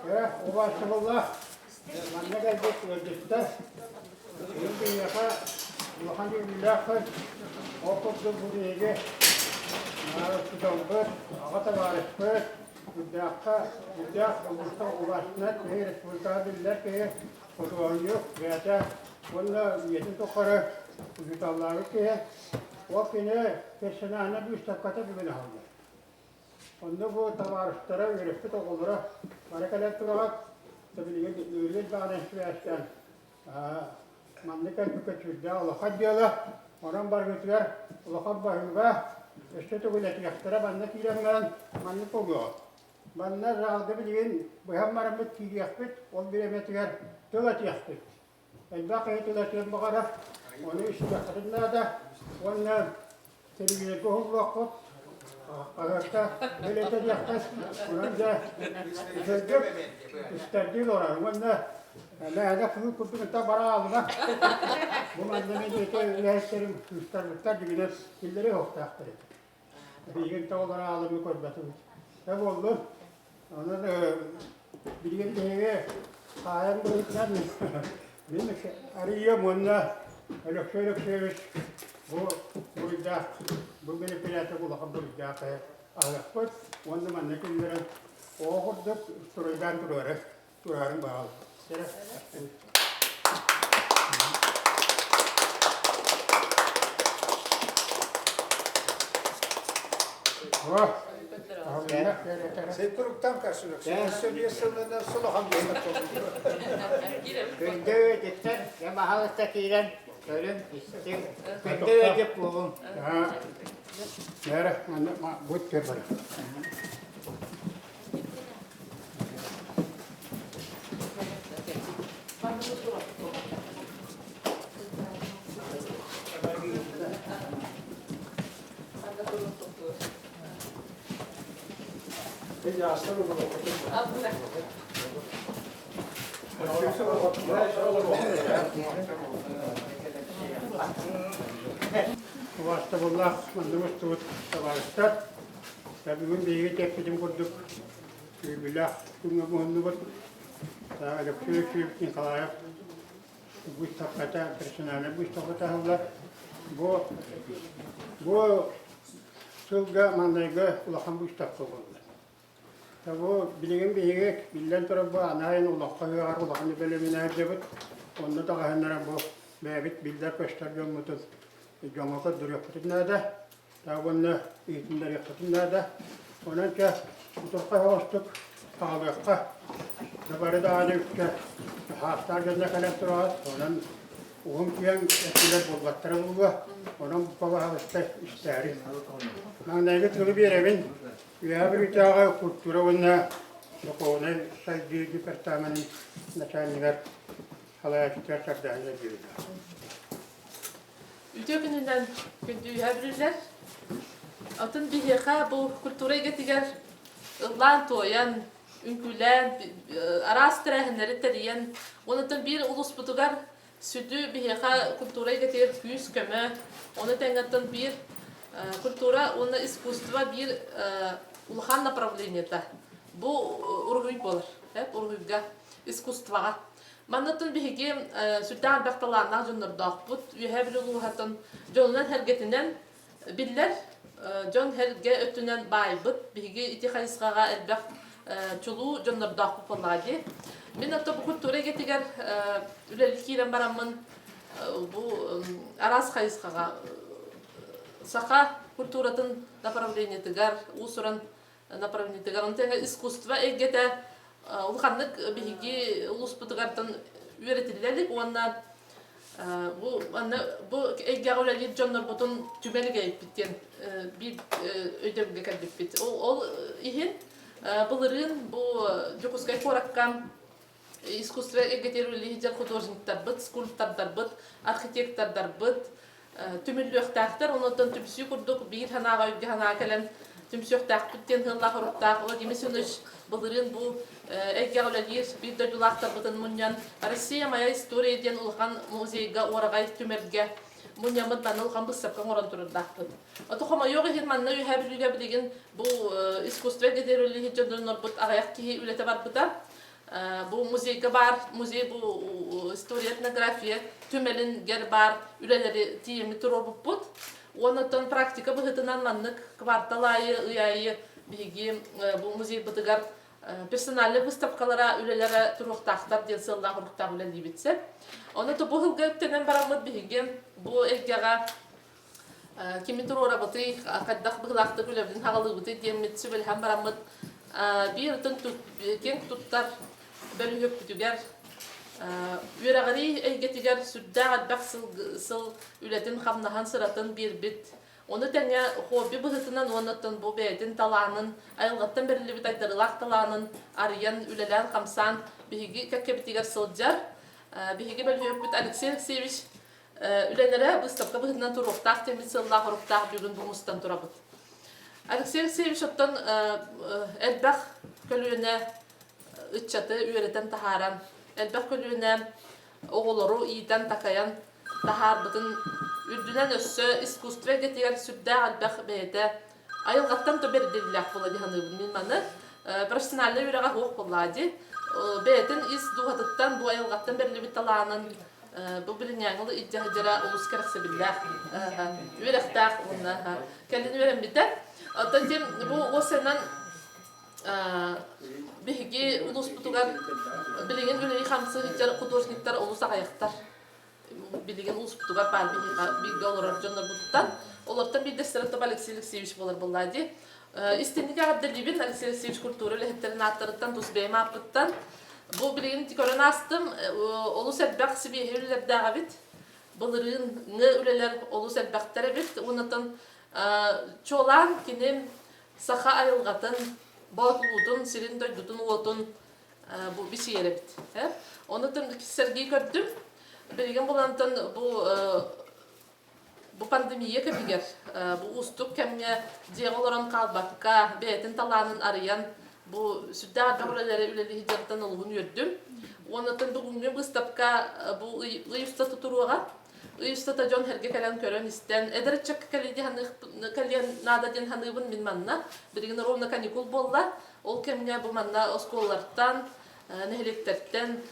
Убаастабыллаах манна кэлбит ыалдьыттар, бүгүн биһиэхэ улахан үөрүүлээх Ол курдук бу биһиги учууталбыт, аҕа табаарыспыт, үрдээххэ үрдээх улууска убаастанар киһи, республикаҕа биллэр киһи, худуоһунньук бэйэтэ уонна үйэтин тухары учууталлаабыт киһи. Ол кини персональнай быыстапката бүгүн аһыллар. Онно бу табаарыстара, үөрэппит оҕолоро бары кэлэн тураҕыт. Билигин ыарыы даҕаны сибээстээн маннык кэлбиккэ сүрдээх улахан дьыала. Онон барыгытыгар улахан баһыыба, өссө төгүл этиэхтэрэ манна киирэн баран маннык буолуоҕа. Манна залга билигин быһан бараммыт киириэхпит, ол бириэмэтигэр тыл этиэхпит. Элбэх киһи тыл этиэн баҕарар, ону истиэххитин наада уонна телевизорга уһуллуоххут, хаһыакка үлэлэтэриэххит, онон дьэ үчүгэйдик истэрдии олорор уонна мээнэ кыыл курдук ынта бара аалыма. Бу манна мин ити үлэһиттэрим кыыстарбыттар дьиҥинэн киллэриэ суохтаахтар этэ. Билигин тоҕолор аалымы көрбөтүм. Дьэ буоллун. Онон билигин биһиги хаайан быһыытынан мин арыйыам уонна Өлөксөй Өлөксөйөбүч бу буруйдаах бу мероприятие улахан буруйдаах аһыахпыт уонна манна киллэрэн оҕо курдук стройдаан туруора тураарын баҕал. Күндү ыалдьыттар, дьэ баһаалыста киирэн көрүҥ, истиҥ, күндү ыалдьыт буолуҥ. Бээрэ, манна бу бар. Убаастабыллаах манна мустубут табаарыстар, бүгүн биһиги тэппитим курдук Күүбүлээх күҥҥэ муһуннубут. Алексей Алексеевич Николаев быыстапката, персональнай быыстапката аһыллар. Бу, бу сылга маҥнайгы улахан быыстапка буолла. Бу билигин биһиги биллэн турар бу анаайын олоххо ыаҕар улахан бэлэминээдьэбит. Онно даҕаһыннаран бу бэйэбит биллэр-көстөр дьоммутун дьоҥҥо көрдөрүөхпүтүн наада. Уонна иһитиннэриэххитин наада. Онон чэ, утурха оҕустук аҕалыахха. Бары даҕаны үккэ хаастаах дьонно кэлэн тураҕыт. Онон уһун киэҥ өттүлэр буолбаттара буолуо. Онон баҕаһалыста истээри. Маҥнайгы тылы биэрэбин. Үөһээ Бүлүүтээҕи культура уонна духовнай сайдыы департаменын начальнигар салайааччытыгар Сардаана Сергеевна. Үтүө күнүнэн күндү үһэ бүрүллэр. Атын биһиэхэ бу культура эйгэтигэр ыллаан-туойан, үҥкүүлээн, араас тэрээһиннэри тэрийэн, онтон биир улууспутугар сүдү биһиэхэ культура эйгэтигэр күүс-көмө, ону тэҥҥэттэн биир культура уонна искусство биир улахан направлениета бу уруһуй буолар, уруһуйга, искусствоҕа. Маннаттан биһиги сүрдээх элбэх талааннаах дьоннордоохпут. Үөһээ Бүлүү улууһатын дьонунан-сэргэтинэн биллэр. Дьон-сэргэ өттүнэн баайбыт. Биһиги ити хайысхаҕа элбэх чулуу дьоннордоохпут буоллаҕа дии. Мин оттон бу культура эйгэтигэр үлэлии киирэн бараммын бу араас хайысхаҕа саха культуратын направлениетыгар, уус-уран направлениетыгар, онтон искусство эйгэтэ улаханнык биһиги улууспутугартан үөрэтиллэ илик уонна бу манна бу эйгэҕэ үлэлиир дьоннорбутун түмэ илик диэн биир өйдөбүлгэ кэлбиппит. Ол иһин былырыын бу Дьокуускай куоракка искусство эйгэтигэр үлэлиир художниктарбыт, скульптордарбыт, архитектордарбыт түмүллүөхтээхтэр. Онон түмсүү курдук биир санааҕа өйгө санаа кэлэн түмсүөхтээхпит диэн сыаллаах уруктаах Владимир Семенович былырыын бу эйгэҕэ үлэлиир биир дойдулаахтарбытын мунньан «Россия моя история» диэн улахан музейга уораҕай түмэлгэ мунньаммыт манна улахан быыстапка оҥорон турардаахпыт. Ото хомойуох иһин манна Үөһээ Бүлүүгэ билигин бу искусство эйгэтигэр үлэлиир дьоннорбут аҕыйах киһи үлэтэ барбыта. Бу музейга баар, музей бу история этнография түмэлингэр баар үлэлэри тиийэммит туруорбуппут. Уонна практика быһыытынан маннык квартал аайы, ый аайы биһиги бу музейбытыгар персональнай выставкалара үлэлэрэ туруохтаахтар диэн сыаллаах-соруктаах үлэлиибит сөп. Ону бу сылга үктэнэн бараммыт биһиги бу эйгэҕэ кими туруорабытый, хайдах быһыылаахтык үлэбитин хаҕалыыбытый диэммит сүбэлэһэн бараммыт биир ытын киэҥ туттар бөлүһүөкпүтүгэр үөрэҕирии эйгэтигэр сүрдээх элбэх сыл үлэтин-хамнаһын сыратын биэрбит. Ону тэҥэ хобби быһыытынан уонна бу бэйэтин талаанын, айылҕаттан бэриллибит айдарыылаах талаанын арыйан, үлэлээн-хамсаан биһиги кэккэбитигэр сылдьар. Биһиги бөлүһүөкпүт Алексей Алексеевич үлэлэрэ быыстапка быһыытынан туруохтаах диэммит сыаллаах-соруктаах бүгүн бу мустан турабыт. Алексей Алексеевич оттон элбэх көлүөнэ ыччаты үөрэтэн таһааран, элбэх көлүөнэ оҕолору иитэн-такайан таһаарбытын үрдүнэн өссө искусство эйгэтигэр сүрдээх элбэх бэйэтэ айылҕаттан да бэрдиллээх буола дии саныыбын мин маны. Профессиональнай үөрэҕэ суох буоллаа дии. Бэйэтин ис дууһатыттан бу айылҕаттан бэриллибит талаанын бу билиҥҥээҥи илдьэ сылдьара олус кэрэхсэбиллээх, үөрэхтээх уонна кэлин үөрэммитэ. Оттон дьэ бу уосанан биһиги улууспутугар билигин үлэлии-хамсыы сылдьар художниктар олус аҕыйахтар. Билигин улууспутугар баар бииргэ олорор дьоннорбутуттан. Олортон биирдэстэрэ Топ Алексей Алексеевич буолар буоллаа дии. Истинник эҕэрдэлиибин Алексей Алексеевич культура үлэһиттэрин ааттарыттан, тус бэйэм ааппыттан. Бу билигин көрөн аастым, олус элбэх сибиэһэй үлэлэрдээх эбит. Былырыыҥҥы үлэлэр олус элбэхтэр эбит. Уоннатан чуолаан кини саха айылҕатын, боотулуутун, сирин-дойдутун уотун бу бисийэр эбит. Ону сэргии көрдүм. Билигин булантан бу Бу пандемия кэмигэр, бу уустук кэмҥэ дьиэҕэ олорон хаалбакка, бэйэтин талаанын арыйан, бу сүрдээх элбэх үлэлэри үлэлии сылдьарыттан олуһун үөрдүм. Уонна бүгүҥҥү быыстапка бу ый, ый устата туруоҕа. Ый устата дьон сэргэ кэлэн көрөн-истэн, эдэр ыччакка кэлиэн наада диэн саныыбын мин манна. Билигин ровно каникул буолла. Ол кэмҥэ бу манна оскуолалартан, нэһилиэктэртэн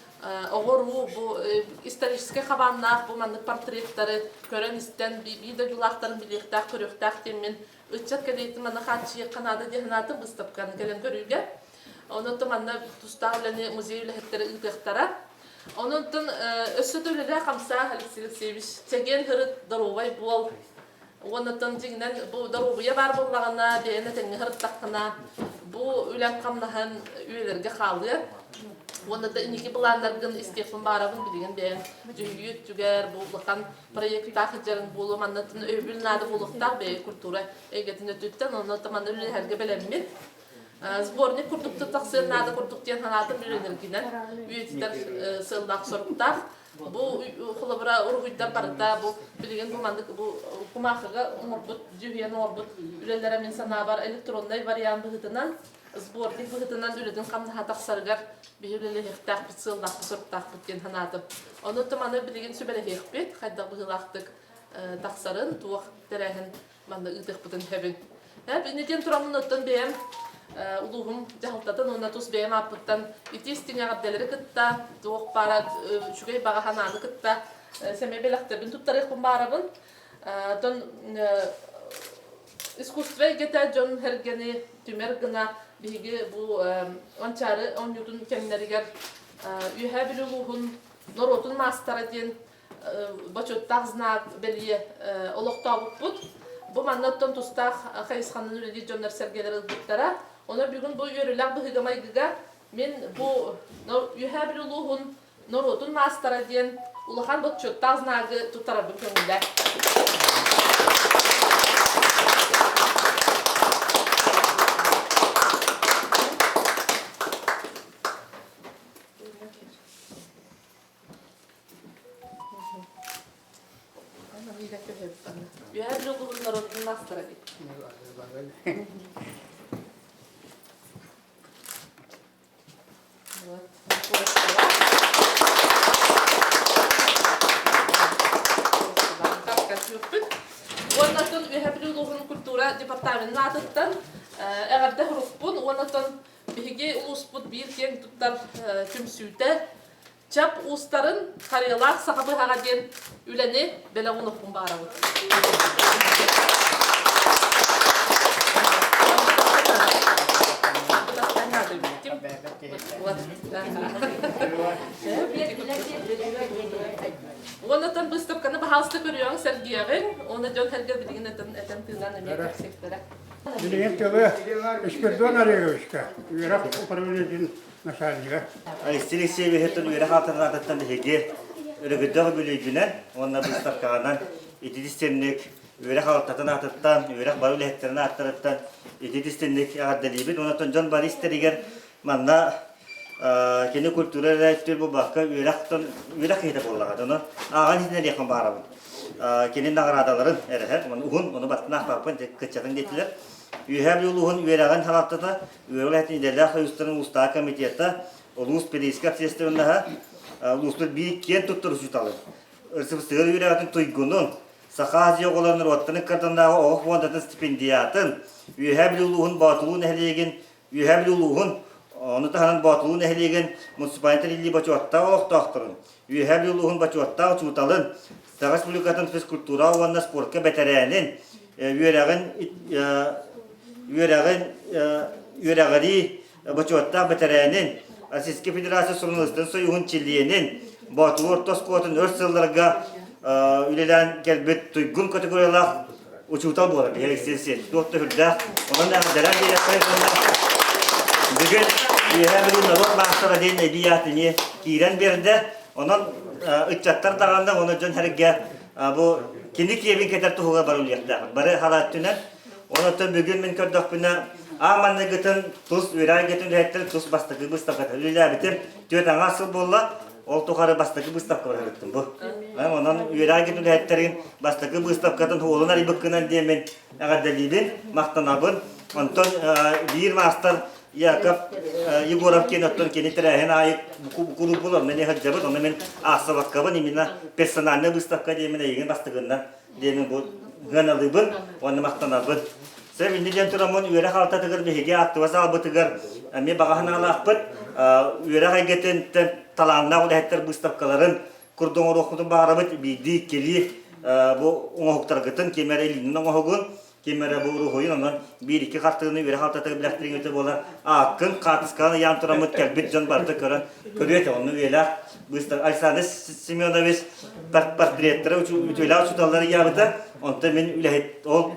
оҕо-уруу бу историческай хабааннаах бу маннык портреттары көрөн-истэн биир дойдулаахтарын билиэхтээх, көрүөхтээх диэммин ыччат кэлиитин манна хааччыйыахха наада диэн санаатым быыстапканы кэлэн көрүүгэ. Онон манна тустаах үлэни музей үлэһиттэрэ ыытыахтара. Онон өссө да үлэлээх-хамсаах Алексей Алексеевич чэгиэн һырыт, доруобай буол. Уонна дьиҥинэн бу доруобуйа баар буоллаҕына, бэйэни этэҥҥэ сырыттаххына, бу үлэҥ-хамнаһын үйэлэргэ хаалыа. Уонна да инники былааннаргын истиэхпин баарабын билигин бэйэҥ дьүһүйүү өттүгэр бу улахан проектаах сылдьарыҥ буолуо манна өйөбүл наада буолуохтаах бэйэ культура эйгэтин өттүттэн онно манна үлэлэһэргэ бэлэммит. Сборник курдук тахсыан наада курдук диэн санаатым үлэлэргинэн үйэтитэр сыаллаах-соруктаах. Бу холобура уруһуйдар барыта бу билигин бу маннык бу кумаахыга оҥорбут, дьүһүйэн оҥорбут үлэлэрэ мин санаабар электроннай вариант быһыытынан, сборник быһыытынан үлэтин хамнаһа тахсарыгар биһи үлэлэһиэхтээхпит, сыаллаахпыт, соруктаахпыт диэн санаатым. Ону маны билигин сүбэлэһиэхпит, хайдах быһыылаахтык тахсарын, туох тэрээһин манна ыытыахпытын сөбүн. Иннитин тураммын оттон бэйэм улууһум дьаһалтатын уонна тус бэйэм ааппыттан ити истиҥ эҕэрдэлэри кытта, туох баара үчүгэй баҕа санааны кытта сэмэй бэлэхтэрбин туттарыахпын баарабын. Оттон искусство эйгэтэ дьон сэргэни түмэр гына биһиги бу Манчаары оонньуутун кэмнэригэр Үөһээ Бүлүү улууһун норуотун маастара диэн бочуоттаах знак бэлиэ олохтообуппут. Бу манна оттон тустаах хайысханан үлэлиир дьоннор сэргэлэр ылбыттара. Онон бүгүн бу үөрүүлээх быһыыга-майгыга мин бу Үөһээ Бүлүү улууһун норуотун маастара диэн улахан бочуоттаах знагы туттарарбын көҥүллээ. Үөһээ Бүлүү улууһун норуотун маастара дии. Вот. Уонна Үөһээ Бүлүү улууһун культура департаменын аатыттан эҕэрдэ сурукпун уонна Биһиги биһиги улууспут биир киэҥ туттар түмсүүтэ Чап уустарын Харыйалаах саха быһаҕа диэн үлэни бэлэх уунуохпун баҕарабыт. Уонна быыстапканы баһаалыста көрүөҕүҥ, сэргиэҕиҥ. Уонна дьон сэргэ билигин этэн, этэн тыынан эмиэ кэпсиэхтэрэ. Билигин тылы Спиридон Олеговичка үөрэх управлениетын начальнига. Алексей Алексеевич үөрэх алтарнаатыттан биһиги Өрөгөйдөөх үбүлүөйгүнэн уонна быыстапкаҕынан ити системник үөрэх алтатын аатыттан, үөрэх бары үлэһиттэрин ааттарыттан ити системник эҕэрдэлиибит. Онон дьон бары истэригэр манна кини культура эрэ буолбакка үөрэх үөрэх киһитэ буоллаҕа. Ону ааҕан иһитинэриэхпин баҕарабын. Кини наҕараадаларын эрэһэ, уһун, ону баттын аахпаппын, кыччатын диэтилэр. Үөһээ Бүлүү улууһун үөрэҕин салалтата, үөрэх үлэһитин идэлээх союзтарын улуустааҕы комитета, улуус педагогическай общественноһа, улууспут биир киэн туттар учууталы, РСФСР үөрэҕин туйгунун, Саха Азия оҕолорун норуоттарын ыккардынааҕы оҕо фондатын стипендиатын, Үөһээ Бүлүү улууһун Боотулуу нэһилиэгин Үөһээ Бүлүү улууһун, ону таһынан Боотулуу нэһилиэгин муниципальнай тэриллии бочуоттаах олохтоохторун, Үөһээ Бүлүү улууһун бочуоттаах учууталын, Саха Республикатын физкультура уонна спортка бэтэрээнин, үөрэҕин үөрэҕин үөрэҕирии бочуоттаах бэтэрээнин, Российскай Федерация суруналыыстарын союһун чилиэнин, Боотулуу орто оскуолатын өр сылларга үлэлээн кэлбит туйгун категориялаах учуутал буолар биһиги Алексей Алексеевич туох да үрдээх онон эҕэрдэлээн биэриэххэ уонна бүгүн Үөһээ Бүлүү норуот маастара диэн эбии аат эмиэ киирэн биэрдэ онон ыччаттар даҕаны уонна дьон сэргэ бу кини киэбин кэтэр туһугар бары үлэлиэхтээх бары халаат түнэн онон бүгүн мин көрдөхпүнэ аан маҥнайгытын тус үөрэх эйгэтин үлэһиттэр тус бастакы быыстапката үлэлээбитим түөрт аҥаар сыл буолла Ол тухары бастакы быыстапкабар сырыттым бу. Онон үөрэх үлэһиттэрин бастакы быыстапкатын уолун арыйбыккынан диэммин эҕэрдэлиибин, махтанабын. Онтон биир маастар Яков Егоров киэн оттон кини тэрээһин аайы куруук булар, мен сылдьабын, онно мен аахсыбаккабын именно персональная выставка диэмин эйигин бастыгыннан диэмин бу гыаналыыбын уонна махтанабын. Сөп инни диэн тураммын үөрэх алтатыгар биһиги актыба саалбытыгар эмиэ баҕа санаалаахпыт. Үөрэх эйгэтиттэн талааннаах үлэһиттэр быыстапкаларын курдук оҥоруохпутун баҕарабыт. Биирдии, иккилии бу оҥоһуктаргытын ким эрэ илиинэн оҥоһугун, ким эрэ бу уруһуйун, онон биир-икки хартыынаны үөрэх алтатыгар билэхтириҥ буолар. Ааккын, хаартыскаҕын ыйаан тураммыт кэлбит дьон барыта көрөн көрүө этэ. Онно үйэлээх быыстапка Александр Семенович портреттары үтүөлээх учууталлары ыйаабыта. Онтон мин үлэһит ол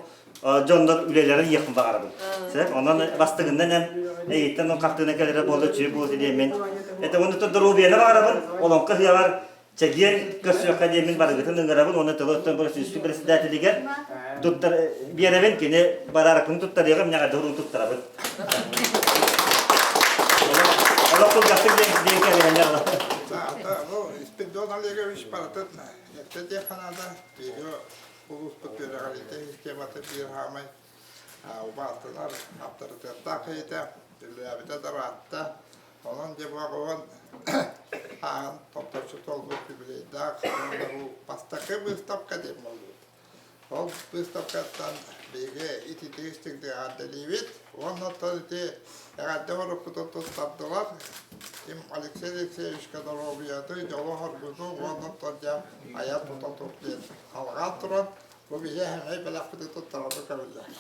дьоннор үлэлэрин иэхпин баҕарабын. Сөп? Онон бастыгынан эн эйиттэн ол хартыына кэлэрэ буолла үчүгэй буолуо диэммин. Это уонна доруобуйаны баҕарабын. Олоҥхо ыһыаҕар чэгиэн көрсүөххэ диэммин барыгытын ыҥырабын уонна тылы оттон бырасыыскай председателигэр туттар биэрэбин кини барааракпын туттарыаҕым нэҕэ дорун туттарабын. Олох кылгастык диэн диэн кэбиһэннэр. Спиридон Олегович барытын эрдэ диэххэ наада. Улууспут үөрэҕириитэ системата биир хаамай убаастанар аптарытыаттаах киһитэ, үлэлээбитэ да ыраатта. Онон дьэ бу ааһан томторчу туолбут юбилейдаах уонна бу бастакы быыстапка диэн буолбут. Ол быыстапкаттан биһиги ититик истиҥник эҕэрдэлиибит уонна оттон ити эҕэрдэ оҥорбуппутун туттардылар. Ким Алексей Алексеевичка доруобуйаты, дьолу-соргуну уонна оттон дьэ айа тута тур диэн алҕаан туран, бу биһи эһэмэй бэлэхпитин туттарарга көмөлөһөр.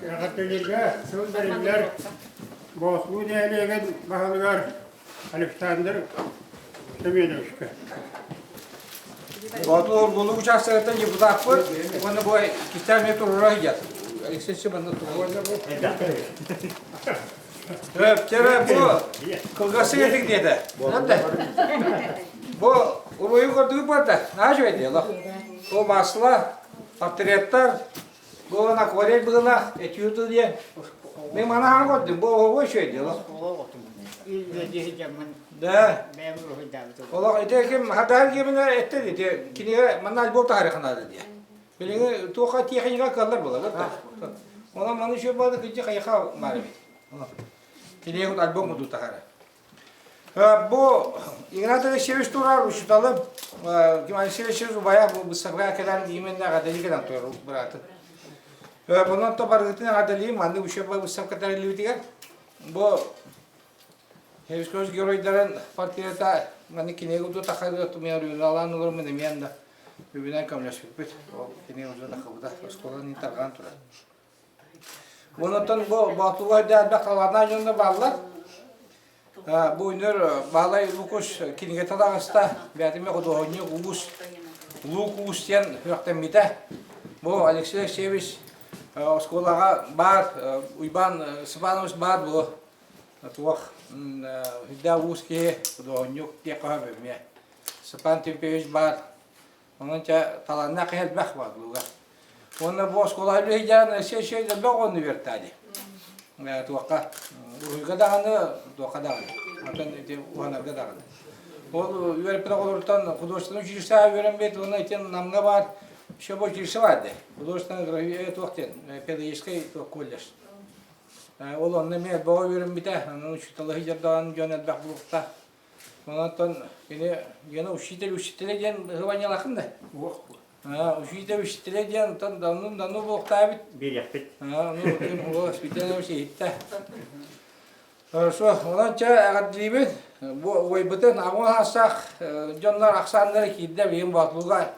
Эҕэрдэлииргэ сыл бэриллэр Боотулуу нэһилиэгин баһылыгар Александр Семеновичка. Боотулуу Оргулук учаастагыттан депутаппыт уонна бу кистээх эмиэ туруора сылдьар. Алексей Семеновна туруора. Өптөрө бу кылгасык этик диэтэ. Бу уруйу көрдүгүт барда. Наһаа үчүгэй дело. Бу масло, портреттар, бу акварель быһыылаах этюды диэн. Мен маны хаан көрдүм. Бу оҕо үчүгэй дело. Да. Олох ити ким хатаар киминэ этте ити кинигэ манна альбом таһары ханаады диye. Билиҥи туохха тиэхиньикэ кыаллар буолар да. Онон маны үчүгэй буолла кырдьык хайыха баар эбит. Кинигэ альбом курдук таһара. Бу Игнат Алексеевич турар учуталым Алексеевич убайа бу быссакка кэлэн именно эҕэрдэлии кэлэн турар быраатын. Онон то барыгытын эҕэрдэлиим маннык учебка выставка тэриллибитигэр бу Хевискос геройдарын портрета маннык кинигэ удуу тахарыга тумуйар алаан олормун эмиэн да үбүнэн көмөлөспүппүт. Ол кинигэ удуу тахыбыта оскуоланы тарҕаан турар. Онтон бу Боотулуга элбэх талааннаах дьоннор бааллар. Бу үнүр Баһылай Лукуш кинигэтэ таҕыста. Бээтимэ худуоһунньук уус Лук Уус диэн үрэхтэммитэ. Бу Алексей Алексеевич оскуолаҕа баар Уйбаан Степанович баар бу туох үрдээх уус киһи худуоһунньук диэххэ сөп эмиэ. Степан Тимофеевич баар Онон чэ талааннаах киһи элбэх бааллыга. Уонна бу оскуола үлэһитэ өссө өссө элбэх оҕону үөртээди. Туохха уруһуйга даҕаны, туохха даҕаны. Оттон ити уһанарга даҕаны. Ол үөрэппит оҕолоруттан художественный училищеҕа үөрэммит уонна ити Намҥа баар еще бу училище баар дии. Художественный туох диэн педагогическай колледж. Ол онно эмиэ элбэҕи үөрэммитэ. Онон учууталы сылдьардаҕын дьон элбэх буолуохтаах. Онтон кини гена учитель учителя диэн ыһыбанньалахын да. Учитель учителя диэн онтон давным давно буолуохтаабыт. Биэриэхпит. Ну, воспитание иһиттэ. Хорошо. Онон чэ эҕэрдэлиибит. Бу уойбутун аҕуон хаастаах дьоннор ахсааннара киирдэ билигин Боотулуга.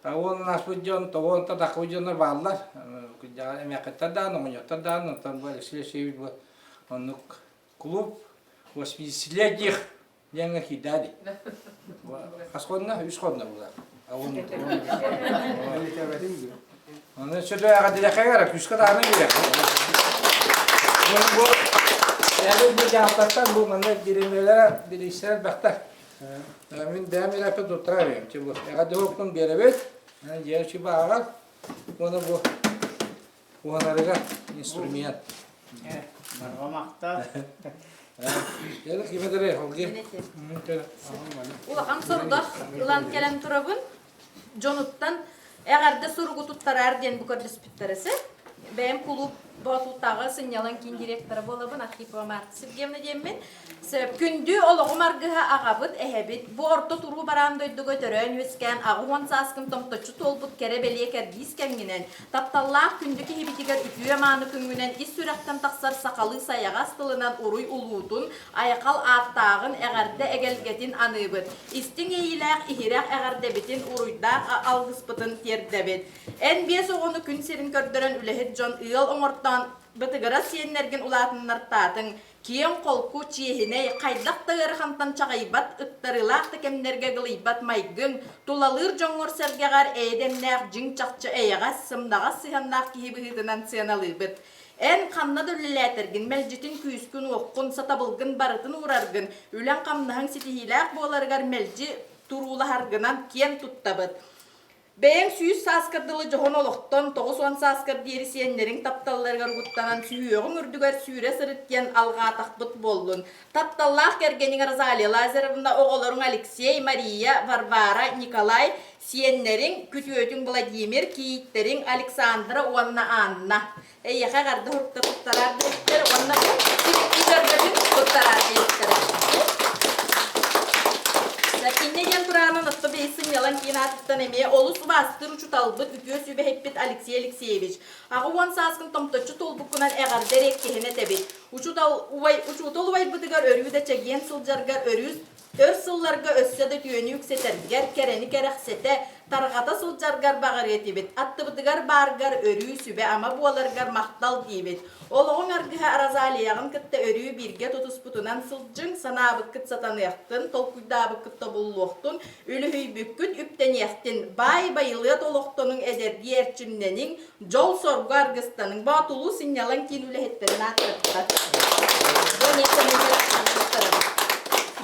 Уонун ааспыт дьон, тоҕуонта таххыбыт дьоннор бааллар. Эмээххиттэр даҕаны, оҕонньоттор даҕаны, онтон бу Алексей Алексеевич бу оннук Клуб восьмидесятилетних диэҥҥэ киирдээ дии. Хас хонно? Үс хонно буолар. Оны сөтө эҕэрдэлэххэ күүскэ даҕаны биэрэр. Бу бу бу дьаһалтаттан бу манна бириэмэлэрэ билиссэр элбэхтэр. Мин бэйэм илэппит туттара берем. Бу эҕэрдэ уоппун биэрэбит. Дьиэ бааҕар. Уонна бу Уһанарыгар инструмент. Барҕа Улахан сорудах ылан кэлэн турабын. Дьонуттан эҕэрдэ суругу туттараар диэн бу көрдөспүттэрэ Бэйэм кулууп Боотултааҕы сынньалаҥ киин директора буолабын Архипова Марта Сергеевна диэммин. Күндү олоҕум аргыһа аҕабыт, эһэбит, бу орто туруу бараан дойдуга төрөөн-үөскээн 80 сааскын томточчу туолбут кэрэ-бэлиэ кэрдиис кэмҥинэн, тапталлаах күндү киһибитигэр үтүө-мааны күҥҥүнэн ис сүрэхтэн тахсар сахалыы сайаҕас тылынан уруй улуутун, айхал ааттааҕын, эҕэрдэ эгэлгэтин аныыбыт. Истиҥ иэйиилээх иһирэх эҕэрдэбитин уруйдаах алгыспытын тиэрдэбит. Эн биэс оҕону күн сирин көрдөрөн үлэһит дьон ыал оҥортоон бытыгырас сиэннэргин улаатыннартаатыҥ, Киэҥ-холку, чиэһинэй, хайдах да ыарахантан чаҕыйбат, ыктарыылаах да кэмнэргэ ыгылыйбат майгыҥ, тулалыыр дьоҥҥор-сэргэҕэр эйэ-дэмнээх дьиҥ-чахчы эйэҕэс, сымнаҕас сыһыаннаах киһи быһыытынан сыаналыыбыт. Эн ханна да үлэлээтэргин, мэлдьитин күүскүн-уоххун, сатабылгын барытын уураргын, үлэҥ-хамнаһыҥ ситиһиилээх буоларыгар мэлдьи туруулаһаргынан киэн туттабыт. Бэйэҥ 100 сааскар дылы дьоһун олохтон 90 сааскар диэри сиэннэриҥ тапталларыгар угуттанан сүһүөҕүҥ үрдүгэр сүүрэ сырыт диэн алҕаатахпыт буоллун. Тапталлаах кэргэниҥ Розалия Лазаревна, оҕолоруҥ Алексей, Мария, Варвара, Николай, сиэннэриҥ, күтүөтүҥ Владимир, кийииттэриҥ Александра уонна Анна. Эйиэхэ эҕэрдэ уһукта туттараар диэбиттэр уонна бу сибэкки дьөрбөтүн туттараар диэбиттэрэ. Инньэ диэн тураанын отто бэйи сынньалаҥ киин аатыттан эмиэ олус убаастыыр учуталбыт, үтүө сүбэһиппит Алексей Алексеевич. 80 сааскын томточчу туолбуккунан эҕэрдэ эриэккэһин этэбит. Учуутал убай, учуутал убайбытыгар өрүү да чэгиэн сылдьаргар өрүү Өр сылларга өссө да үтүөнү үксэтэргэр, кэрэни кэрэхсэтэ, тарҕата сылдьаргар баҕарыа этибит. Аттыбытыгар бааргар өрүү сүбэ-ама буоларгар махтал диибит. Олоҕуҥ аргыһа Розалияҕын кытта өрүү бииргэ тутуспутунан сылдьыҥ, санаабыккыт сатаныахтын, толкуйдаабыккыт тобуллуохтун, үлүһүйбүккүт үптэниэхтин, баай байылыат олохтонуҥ, эдэрдии эрчимнэниҥ, дьол-соргу аргыстаныҥ. Боотулуу сынньалаҥ киин үлэһиттэрин ааттарыттан.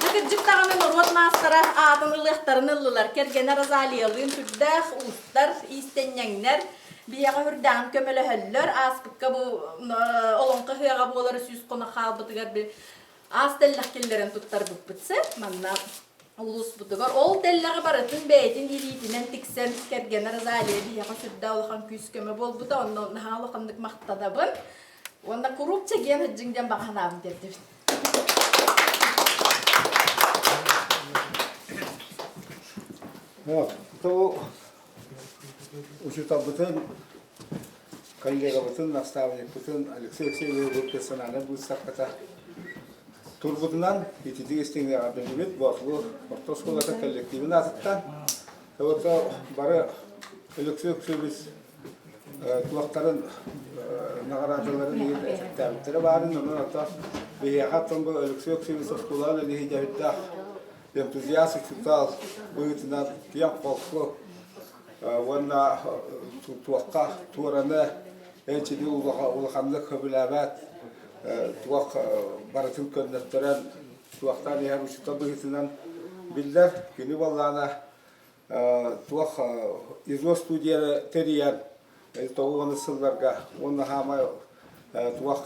Дьэ кырдьык даҕаны норуот маастара аатын ылыахтарын ыллылар. Кэргэнэ Розалиялыын сүрдээх уустар, иистэнньэҥнэр биһиэхэ үрдээҕин көмөлөһөллөр. Ааспыкка бу олоҥхо ыһыаҕа буолара сүүс хоно хаалбытыгар аас тэллэх киллэрэн туттарбыппыт сөп. Манна улууспутугар ол тэллэҕи барытын бэйэтин илиитинэн тиксэн кэргэнэ Розалия биһиэхэ сүрдээх улахан күүс-көмө буолбута. Онно наһаа улаханнык махтанабын. Уонна куруук чэгиэн сылдьыҥ диэн баҕа санаабын тиэрдэбин. То учууталбытын, коллегабытын, наставникпытын Алексей Алексеевич персональнай быыстапката турбутунан ититик истиҥ эҕэрдэлиибит Боотулуу орто оскуолата коллективын аатыттан. Тобото бары Алексей Алексеевич туохтарын наҕараадаларын этиктээбиттэрэ баарын, онон ото биһиэхэ оттон бу Алексей Алексеевич оскуолаҕа үлэлии сылдьабыттаах энтузиаст учуутал быһыытынан киэҥ холку уонна туохха туораны энчини улаханнык сөбүлээбэт туох барытын көннөттөрөн туохтаан иһэр учуутал быһыытынан биллэр. Кини буоллаҕына туох ИЗО студияны тэрийэн 90 сылларга уонна хаамай туох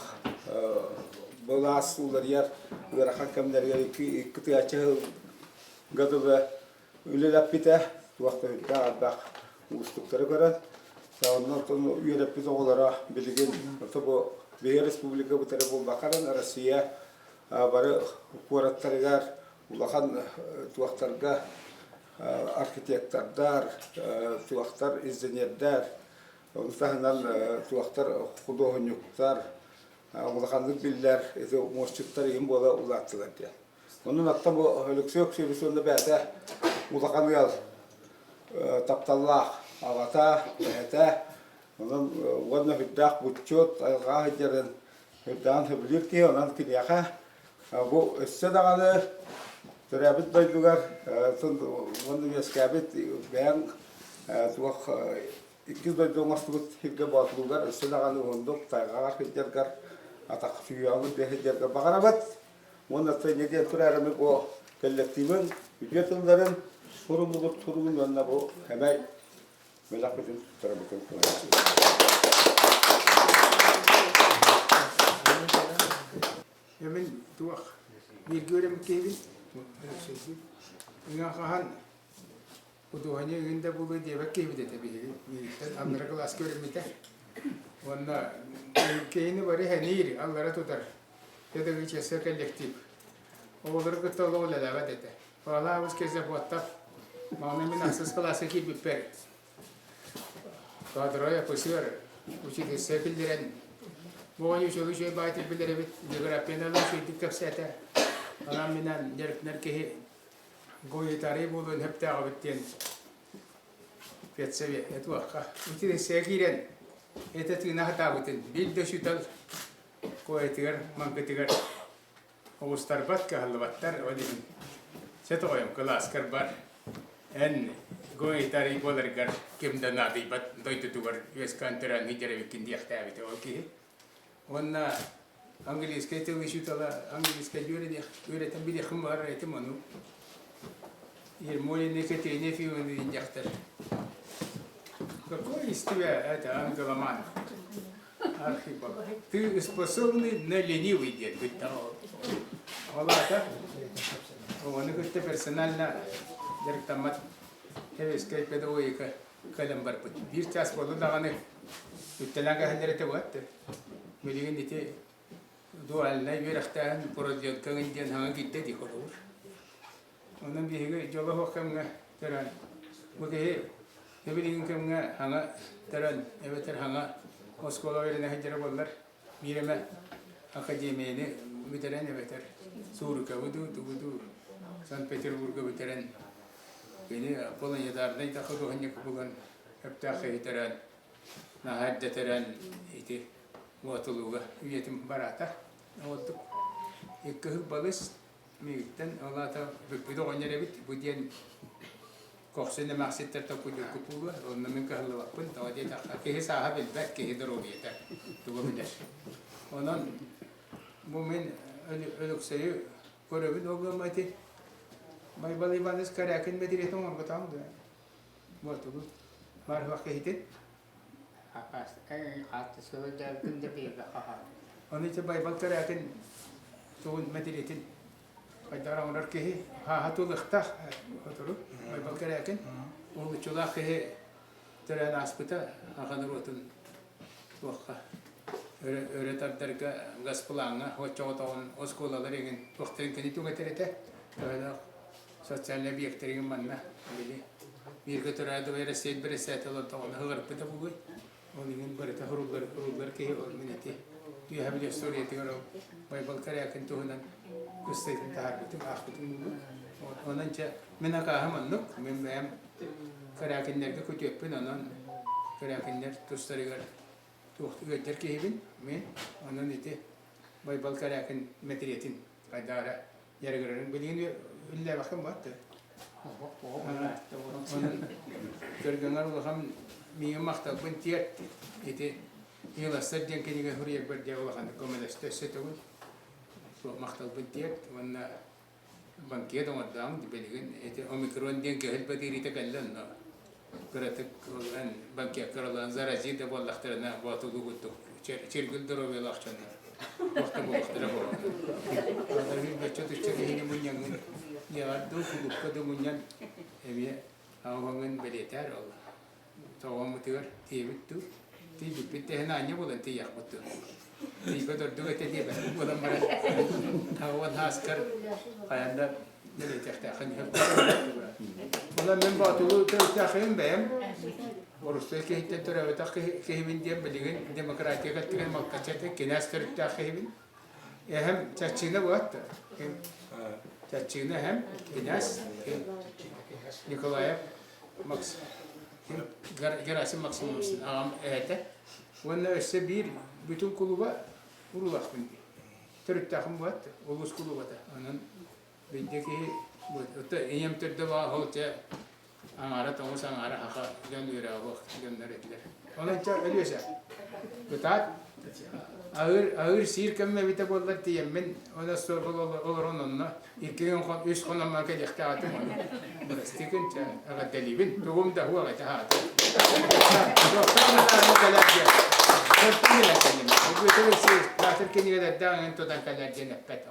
былаас уларыйар ыарахан кэмнэригэр икки тыһыынча сылга дылы үлэлэппитэ туох да үрдээх элбэх уустуктары көрөн онно үөрэппит оҕолоро билигин бу биһиги республикабыт эрэ буолбакка Россия бары куораттарыгар улахан туохтарга архитектордар, туохтар инженердэр, ону таһынан туохтар худуоһунньуктар улаханнык биллэр ити муосчуттар иһин буола улааттылар диэн. Онон оттон бу Өлөксөй Өксөбүс уонна бэйэтэ улахан ыал тапталлаах аҕата, эһэтэ, онон уонна сүрдээх буччут, айылҕаҕа сылдьарын үрдээн сөбүлүүр киһи, онон киниэхэ Бу өссө даҕаны төрөөбүт дойдугар уонна үөскээбит бэйэҥ туох иккис дойду оҥостубут сиргэ боотулугар өссө даҕаны уһуннук тайҕаҕар сылдьаргар атах сүһүөҕүн тыа сылдьаргар баҕарабыт. Уонна инньэ диэн тураарымы бу коллективын үтүө тылларын суруллубут суругун уонна бу эмэй бэлэхпитин туттарабытын Мин туох бииргэ үөрэммит киһибин Ыҥа хаһан худуоһунньук игин да буолуо диэбэт киһибит этэ биһиги миигиттэн аллара кылааска үөрэммитэ. Уонна киһини бары сэниир, аллара тутар педагогическай коллектив. Оҕолору кытта олох үлэлээбэт этэ. Павлович Кезепоттов маҥнай мин ахсыс кылааска киирбиппэр Кадровай офицер учительскай киллэрэн Моҕой үчүгэй үчүгэй баайтыр билэр эбит, географияны үчүгэйдик кэпсээтэ. Анан минэн дьарыктанар киһи гуманитарий буолуон сөптөөх эбит диэн педсовет этуохха. Учительскайга киирэн этэ тыына сатаабытын биир да учуутал куойатыгар, маҥкытыгар Оҕустарбат, кыһаллыбаттар, ол иһин чэ тоҕойум кылааскар бар, эн гуманитарий буоларгар ким да наадыйбат дойдутугар үөскээн төрөөн сылдьар эбиккин диэхтээбитэ ол киһи. Уонна английскай тыл учуутала английскай үөрэниэх үөрэтэн билиэххин баҕарар этим ону. Ермолина Екатерина Ефимовна диэн дьахтар. Какой из тебя это англоман? Архипов, ты способный на ленивый диэн кытта ол аата оҕону кытта персонально дьарыктаммат сэбиэскэй педагогика кэлэн барбыт. Биир чаас буолла даҕаны үттэлээн кэһэллэр этэ буолат билигин ити дуальнай үөрэхтээһин продленкаҥын диэн хаҥа киирдэ дии холобур. Онон биһиги дьоло суох кэмҥэ төрөөн, бу киһи билигин кэмҥэ хаҥа төрөөн эбэтэр хаҥа оскуола үөрэнэ сылдьара буоллар, биир эмэ академияны бүтэрэн эбэтэр Суурукабы дуу, тугу дуу Санкт-Петербурга бүтэрэн кини планетарнай да худуоһунньук булан сөптөөх киһи төрөөн, наһаа эрдэ төрөөн ити Боотулууга үйэтин бараата. Ордук икки сыл балыс Миигиттэн ол аата бүппүт оҕонньор эбит бу диэн көхсүн эмээхситтэр толкуйдуургут буолуо онно мин кыһаллыбаппын тоҕо диэтэххэ киһи сааһа билбэт киһи доруобуйата тугу билэр онон бу мин Өлөксөйү көрөбүн ол гымма ити Байбал Иванович Корякин мэтириэтин оҥорботоҕум дуо буотугу баар киһитин Ону ити Байбал Корякин тугун мэтириэтин хайдах оҥорор киһи хааһа тулуохтаах сотору Байбал Корякин уһулуччулаах киһи төрөөн ааспыта аҕа норуотун туохха өрө, өрө тардарга газплаҥҥа оччоҕотоҕун оскуолалар эҥин туохтарын кини түҥэтэр этэ. Төһөлөөх социальнай объектарыгын манна били бииргэ төрөөдүбэй Россия бэрэссээтэлэ олордоҕуна ыҥырбыта буолуой. Ол иһин барыта суруллар, суруллар киһи ол мин ити үөһэ били историятыгар ол Байбал Корякин туһунан ыстатыйатын таһаарбытым, аахпытым буолуо. Онон чэ мин акааһым оннук, мин бэйэм Корякиннэргэ күтүөппүн, онон Корякиннэр тустарыгар туох ыалдьар киһибин мин. Онон ити Байбал Корякин мэтириэтин хайдах эрэ дьарыгырарын билигин үллээбэххин баатты. Онон көргөҥөр улахан миигин махталбын тиэрт. Ити Иластар диэн кинигэ суруйарбар дьэ улаханнык көмөлөстө өссө төгүл. Махталбын тиэрт уонна банкет оҥордоҕум билигин ити омикрон диэн көһүл бадыырыыта кэллэ онно кыратык эн банкекка ылан зарази да буоллахтарына боотулуу курдук чиргил доруобуйалаах дьоннор туохта буолуохтара буолуо. Бачча тучча киһини мунньаҥҥын дьиэҕэр дуу кулуупка да мунньан эмиэ аҕаҥҥын бэлиэтээр ол тоҕоммутугар тиийэбит дуу тиийбиппит тэһин аанньа буолан тиийэхпит дуу тиийбэт ордук этэ диэбэппит буолан баран аҕабын ааскар хайаан да бэлиэтиэхтээххин Онон мин боотулуу төрүттээхпин бэйэм Орустай киһиттэн төрөөбөтөх киһибин диэн билигин демократия кэттигэр малтачча кинээс төрүттээх киһибин. Эһэм Чаччыына буолат Чаччыына эһэм кинээс Николаев Макс Герасим Максимович аҕам эһэтэ. Уонна өссө биир бүтүн кулуба уруулаахпын дии. Төрүттээхпин буолат улуус кулубата. Онон биирдэ киһи ийэм төрдө баа чэ аҥаара тоҥус аҥаара саха дьон үөрэҕэ буох дьоннор этилэр. Онон чэ Өлүөсэ кытаат аһыыр аһыыр сиир кэммэ эбитэ буоллар тиийэммин оны остуолга олорон онно икки күн үс хономмор кэлиэхтээх этим ону бырастыы күн чэ эҕэрдэлиибин тугум да суох этэ хаата кэлэр диэн Төртүн билэн кэллим. Бүөтүр кинигэлэрдээх эҥин тутан кэлэр диэн эппэт.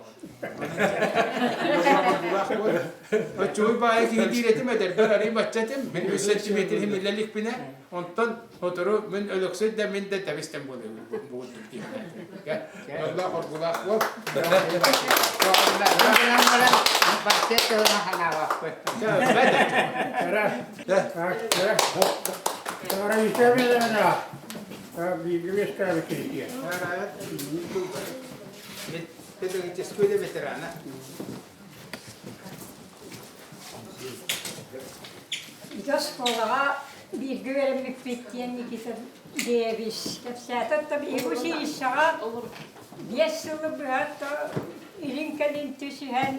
Оччугуй баайы киһи диир этим эдэрбэр арый бачча этим, мин үс сантиметр иһимиллэ иликпинэ, онтон сотору мин Өлөксөй да мин да тэбистэн буолуо буолдум диэн. Онлоох оргулаах буол. Бачча тылына ханаабаппыт. Педагогическай ветерана. Ити оскуолаҕа бииргэ үөрэммиппит диэн Никита Деевич кэпсээтэ да биһиги училищеҕа биэс сылы быһа илин-кэлин түсүһэн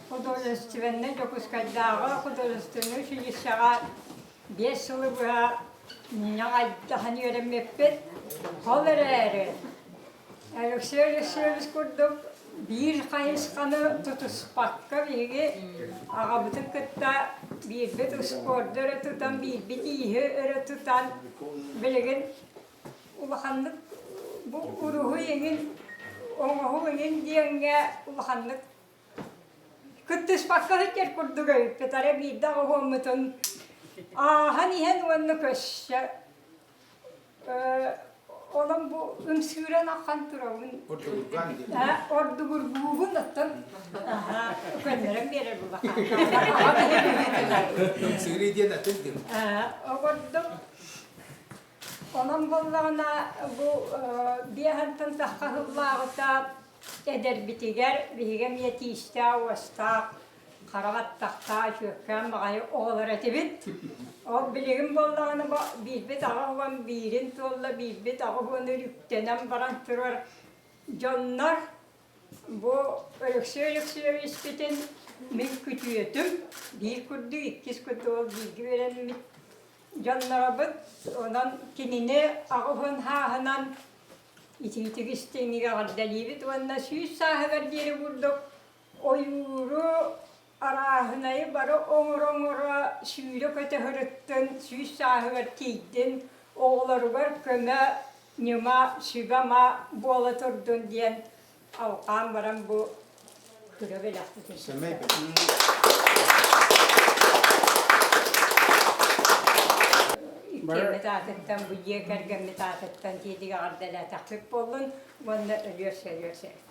художественнай Дьокуускайдааҕы художественнай училищеҕа биэс сылы быһа ньаҕайдаһан үөрэммиппит. Ол эрээри Алексей Алексеевич курдук биир хайысханы тутуспакка биһиги аҕабытын кытта биирбит успуорду өрө тутан, биирбит ииһи өрө тутан билигин улаханнык бу уруһуй эҥин оҥоһуу эҥин диэҥҥэ улаханнык кыттыспакка сылдьар курдук эбиппит. Арай биирдэ оҕуһуоммутун ааһан иһэн уонна көссө Онон бу ымсыыран ахан турабын. Ордугургаан диэн. Ордугургуубун оттон көннөрөн биэрэр булаха. Ымсыырыы диэн атын диэн. Огордук. Онон буоллаҕына бу биэһантан сахха сыллааҕыта эдэрбитигэр биһиги эмиэ тиистээх-уостаах хара баттахтаах үчүгэйкээн баҕайы оҕолор этибит. Ол билигин буоллаҕына бу биирбит 80 биирин туолла, биирбит 80 үктэнэн баран турар дьоннор бу Өлөксөй Өлөксөйөбүспүтүн мин күтүөтүм биир курдук, иккис курдук ол бииргэ үөрэммит дьонноробут. Онон кинини 80 сааһынан итиитик истиҥник эҕэрдэлиибит уонна 100 сааһыгар диэри курдук ойууру арааһынайы бары оҥоро-оҥоро сүүрэ-көтө сырыттын, 100 сааһыгар тиийдин, оҕолоругар көмө, ньыма, сүбэ-ама буола турдун диэн алҕаан баран бу кыра бэлэхпитин Сэмэй Иккиэммит аатыттан, бу дьиэ кэргэммит аатыттан тиэтик эҕэрдэлээтэхпит буоллун уонна өлүөр-сөлүөр сэргиир.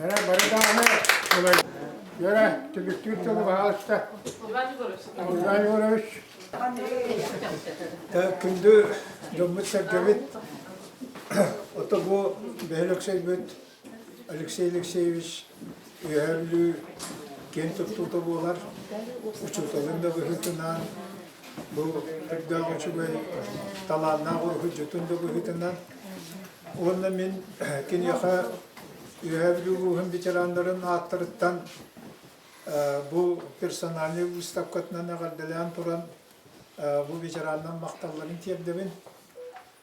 Эрэ бары даҕаны Үөрэ түмүктүүр тылы баһаалыста. Иван Егорович. Иван Егорович. Күндү дьоммут-сэргэбит, ото бу бөһүөлэксэйбит Алексей Алексеевич Үөһээ Бүлүү киэн туттуута буолар, учууталын да быһыытынан, бу үрдээх үчүгэй талааннаах уруһуйдьутун да быһыытынан. Уонна мин киниэхэ Үөһээ Бүлүү улууһун ветераннарын ааттарыттан бу персональнай выставкатынан эҕэрдэлээн туран бу ветераннар махталларын тиэрдэбин.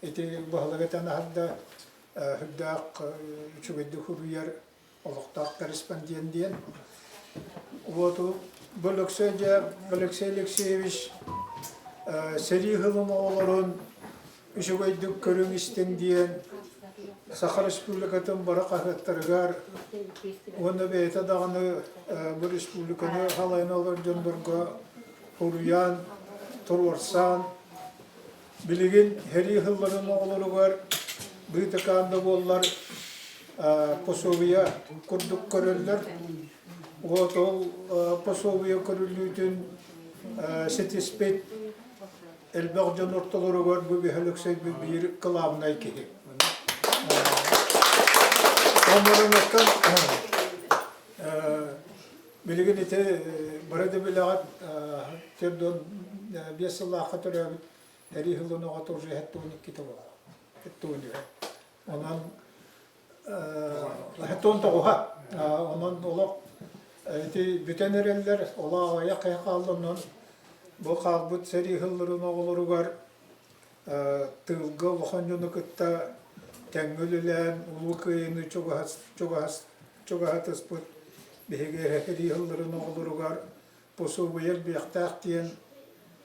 Ити баһылык этэн аһарда үрдээх үчүгэйдик суруйар олохтоох корреспондент диэн. Вот бу Алексей, Алексей Алексеевич сэрии сылын оҕолорун үчүгэйдик көрүҥ истиҥ диэн Саха Республикатын бары хаһыаттарыгар уонна бэйэтэ даҕаны бу республиканы халайан олорор дьоннорго суруйан, туруорсан Билигин сэрии сылларын оҕолоругар быытыкаан да буоллар пособие курдук көрөллөр. Вот ол пособие көрүллүүтүн ситиспит элбэх дьон ортолоругар бу Бөһүөлэксэйбит биир кылаабынай киһи. Оннорунаттан билигин ити бары да билэҕит 45 сыллаахха төрөөбүт Эрии сылын оҕото уже 72 буолла. 73. Онон 79-ха. Онон олох ити бүтэн эрэллэр, олох аҕыйах киһи хаалла, онон бу хаалбыт сэрии сылларын оҕолоругар тыылга улахан дьону кытта тэҥҥэ үлэлээн Улуу Кыайыыны чугаһатыспыт биһиги сэрии сылларын оҕолоругар пособие элбиэхтээх диэн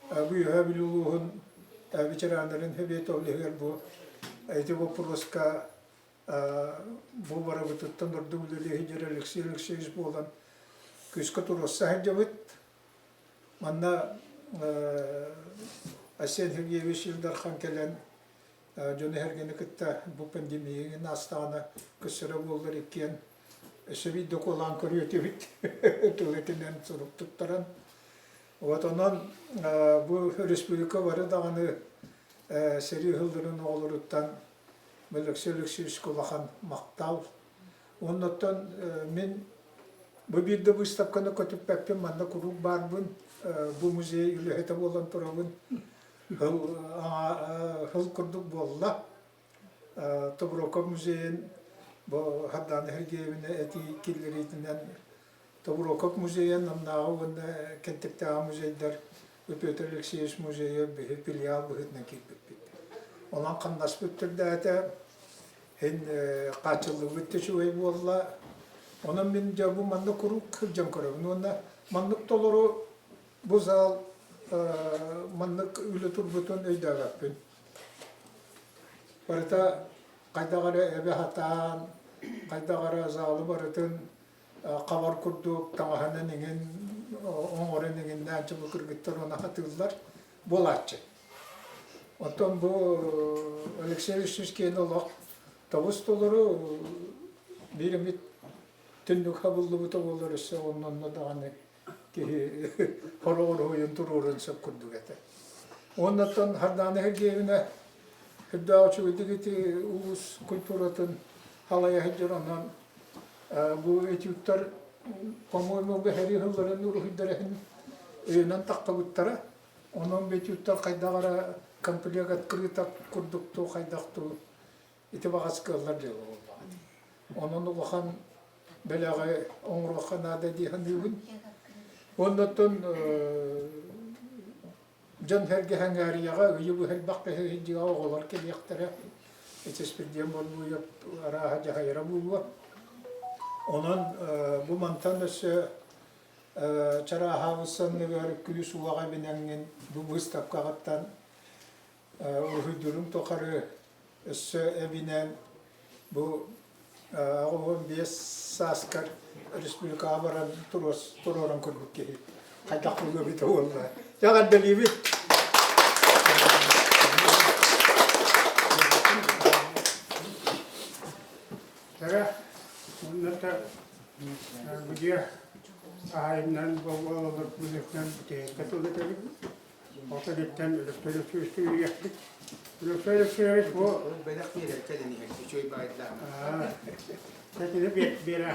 бу Үөһээ Бүлүү улууһун ветераннарын сэбиэтэ ол иһигэр бу ити боппуруоска бу барыбытыттан ордук үлэлии сылдьар Алексей Алексеевич буолан күүскэ туруорса сылдьабыт. Манна Айсен Сергеевич Ил Дархан кэлэн дьону-сэргэни кытта бу пандемияны аастаҕына көрсөрө буоллар иккиэн өссө биир докуолаан көрүө этибит тыл этинэн сурук туттаран. Вот онон бу республика бары даҕаны сэрии ыһылларын оҕолоруттан Алексей Алексеевичка улахан махтал. Оннуттан мин бу биир да выставканы көтүппэппин, манна куруук баарбын, бу музей үлэһитэ буолан турабын. Сыл курдук буолла. Тобуроков музейын бу Хардаана Сергеевна этии киллэриитинэн Тобуроков музейын Намнааҕы уонна Кэнтиктээҕи музейдар Петр Алексеевич музейа биһи филиал быһыытынан киирбиппит. Онон хамнаспыт түрдээтэ, һин хааччыллыбыт да үчүгэй буолла. Онон мин дьэ бу манна куруук сылдьан көрөбүн уонна маннык толору Бу зал маннык үлэ турбутун өйдөөбөппүн. Барыта хайдах эрэ эбэ сатаан, хайдах эрэ залы барытын хабар курдук таҥаһынан иҥин оҥорон иҥиннээн чубу кыргыттар уонна хатыыллар буолааччы. Оттон бу Алексей Алексеевич киэн олох тобус толору биир эмит түннүк хабыллыбыта буоллар өссө онно даҕаны киһи хороҕор уһуйун туруорун сөп курдук этэ. Уоннаттан Хардаана Сергеевна үрдээх үчүгэйдик ити улуус культуратын халайа сылдьар онон бу этюдтар по-моему сэрии сылларын уруһуйдара иһин өйөнөн таххыбыттара. Онон бу этюдтар хайдах эрэ комплект открыток курдук туу хайдах туу ити баҕас кыаллар дьыала буоллаҕа. Онон улахан бэлэҕи оҥоруохха наада дии саныыбын. Уонна оттон дьон-сэргэ сэҥээрийэҕэ ыйы быһа элбэх киһи сылдьыа оҕолор кэлиэхтэрэ. Ичиспирдиэн Борбуев арааһа дьаһайара буолуо. Онон бу мантан өссө чарааһаабыт санныгар күүс уоҕа эбинэҥҥин бу быыстапкаҕыттан Уруһуйдуурум тухары өссө эбинэн бу 85 сааскар республикаҕа баран туруоран көрбүт киһи хайдах буолуо эбитэ буолла. Эҕэрдэлиибит! Эрэ. Уонна бу дьиэ хаһаайыннарын буолаллар быһыытынан бүтэһиккэ тыл этэбит. Ол кэнниттэн Өлөксөй Өлөксөйүскэ үөрүйэхпит. Өлөксөй Өлөксөйөбүч бу Бэлэх биэрэр кэлин иһэр үчүгэй баайдаах. Сэтини биэрэ.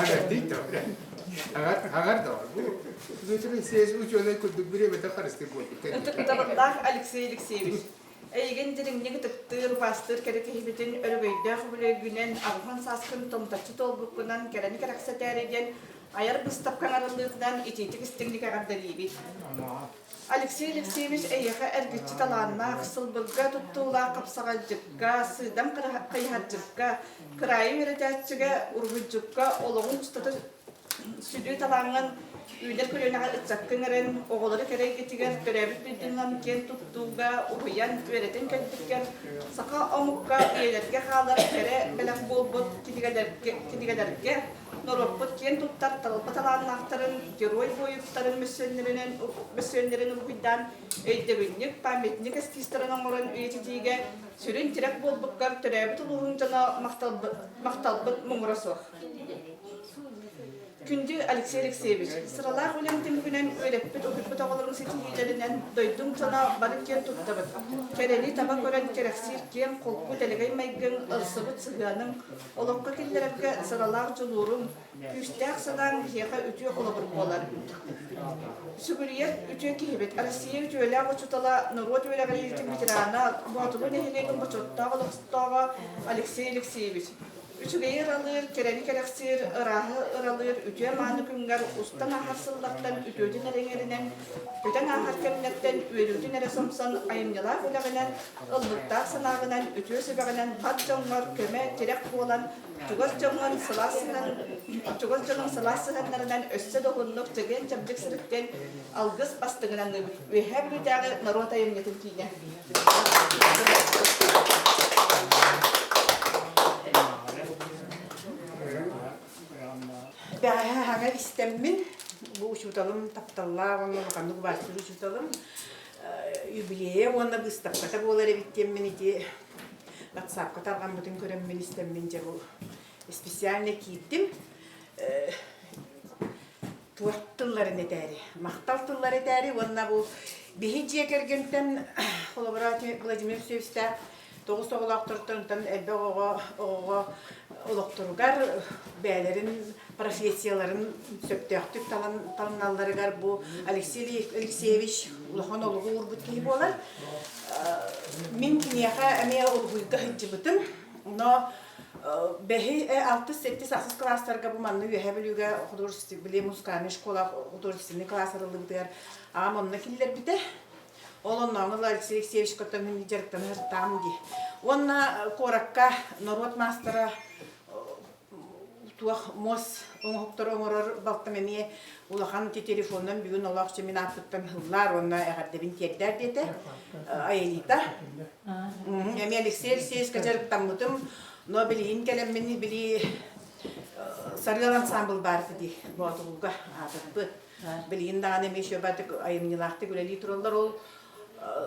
Агардый да. Агар да. Бу Дмитрий Алексеевич ученый курдук бириэмэтэ харыстыыр буолбут. Ытыктабыллаах Алексей Алексеевич, эйигин дириҥник ытыктыыр, убаастыыр кэрэ киһибитин өрөгөйдөөх үбүлүөйгүнэн аҕыһын сааскын томточчу туолбуккунан кэрэни кэрэхсэтээри диэн айар быыстапкаҥ арыллыытынан итиитик истиҥник эҕэрдэлиибит. Алексей Алексеевич эйиэхэ эргиччи талааннаах, сылбырга туттуулаах хапсаҕайдьыкка, сыыдам хайыһардьыкка, кыраайы үөрэтээччигэ, уруһуйдьукка олоҕуҥ устата сүдү талааҥҥын үүнэр көлүөнэҕэ ыччаккын эрэн, оҕолору кэрэ эйгэтигэр төрөөбүт дойдунан киэн туттууга уһуйан, үөрэтэн кэлбиккэр саха омукка үйэлэргэ хаалар кэрэ бэлэх буолбут кинигэлэргэ, кинигэлэргэ норуоппут киэн туттар талба талааннаахтарын, герой буойуттарын мөссүөннэринэн мөссүөннэрин уруһуйдаан өйдөбүнньүк, памятник эскизтэрин оҥорон үйэтитиигэ сүрүн тирэх буолбуккар төрөөбүт улууһуҥ дьоно махталбыт, махталбыт муҥура суох. Күндү Алексей Алексеевич, сыралаах үлэҥ түмүгүнэн үөрэппит уһуйбут оҕолоруҥ ситиһиилэринэн дойдуҥ дьоно бары киэн туттабыт. Кэрэни таба көрөн кэрэхсиир киэҥ холку дэлэгэй майгыҥ, ылсыбыт сыһыаныҥ, олоххо киллэрэргэ сыралаах дьулууруҥ, күүстээх санааҥ биһиэхэ үтүө холобур буолар. Сүгүрүйэр үтүө киһибит, Россия үтүөлээх учуутала, норуот үөрэҕириитин ветерана, Боотулуу нэһилиэгин бочуоттаах олохтооҕо Алексей Алексеевич. Үчүгэйи ыралыыр, кэрэни кэрэхсиир, ырааһы ыралыыр үтүө-мааны күҥҥэр устан ааһар сыллартан үтүөтүн эрэ иҥэринэн, көтөн ааһар кэмнэртэн үөрүүтүн эрэ сомсон айымньылаах үлэҕинэн, ыллыктаах санааҕынан, үтүө сүбэҕинэн бар дьоҥҥор көмө, тирэх буолан, чугас дьоҥҥун сылаас сыһыан, чугас дьонуҥ сылаас сыһыаннарынан өссө да уһуннук чэгиэн-чэбдик сырыттын, алгыс бастыҥынан ыыбыт. Үөһээ Бүлүүтээҕи норуот айымньытын киинэ. Бэҕэһээ хаҥа истэммин, бу учууталым тапталлаах уонна улаханнык убаастыыр учууталым юбилейа уонна быыстапката буолар эбит диэммин ити ватсапка тарҕаммытын көрөммүн истэммин дьэ бу специально киирдим. Туох тылларын этээри, махтал тыллары этээри уонна бу биһи дьиэ кэргэнтэн холобура Владимир Алексеевичтээх тоҕус оҕолоохтортон элбэх оҕо оҕоҕо олохторугар бэйэлэрин профессияларын сөптөөхтүк талан талыналларыгар бу Алексей Алексеевич улахан олугу уурбут киһи буолар. Мин киниэхэ эмиэ уруһуйга сылдьыбытым. Но бэһи алтыс, сэттис, ахсыс кылаастарга бу манна Үөһээ Бүлүүгэ художественный музыкальный школа художественный класс арыллыбытыгар аҕам онно киллэрбитэ. Ол оннооҥу Алексей Алексеевич кытта мин дьарыктана сырыттаҕым дии. Уонна куоракка норуот маастара туох муос оҥоһуктары оҥорор балтым эмиэ улахан ити телефонунан бүгүн олоох мин ааппыттан ыллаар уонна эҕэрдэбин тиэрдээр диэтэ Аэлита. Эмиэ Алексей Алексеевичка дьарыктаммытым, но билигин кэлэммин били Сарыал ансамбл баар этэ дии Боотулууга аатырбыт. Билигин даҕаны эмиэ үчүгэйдик айымньылаахтык үлэлии тураллар. Ол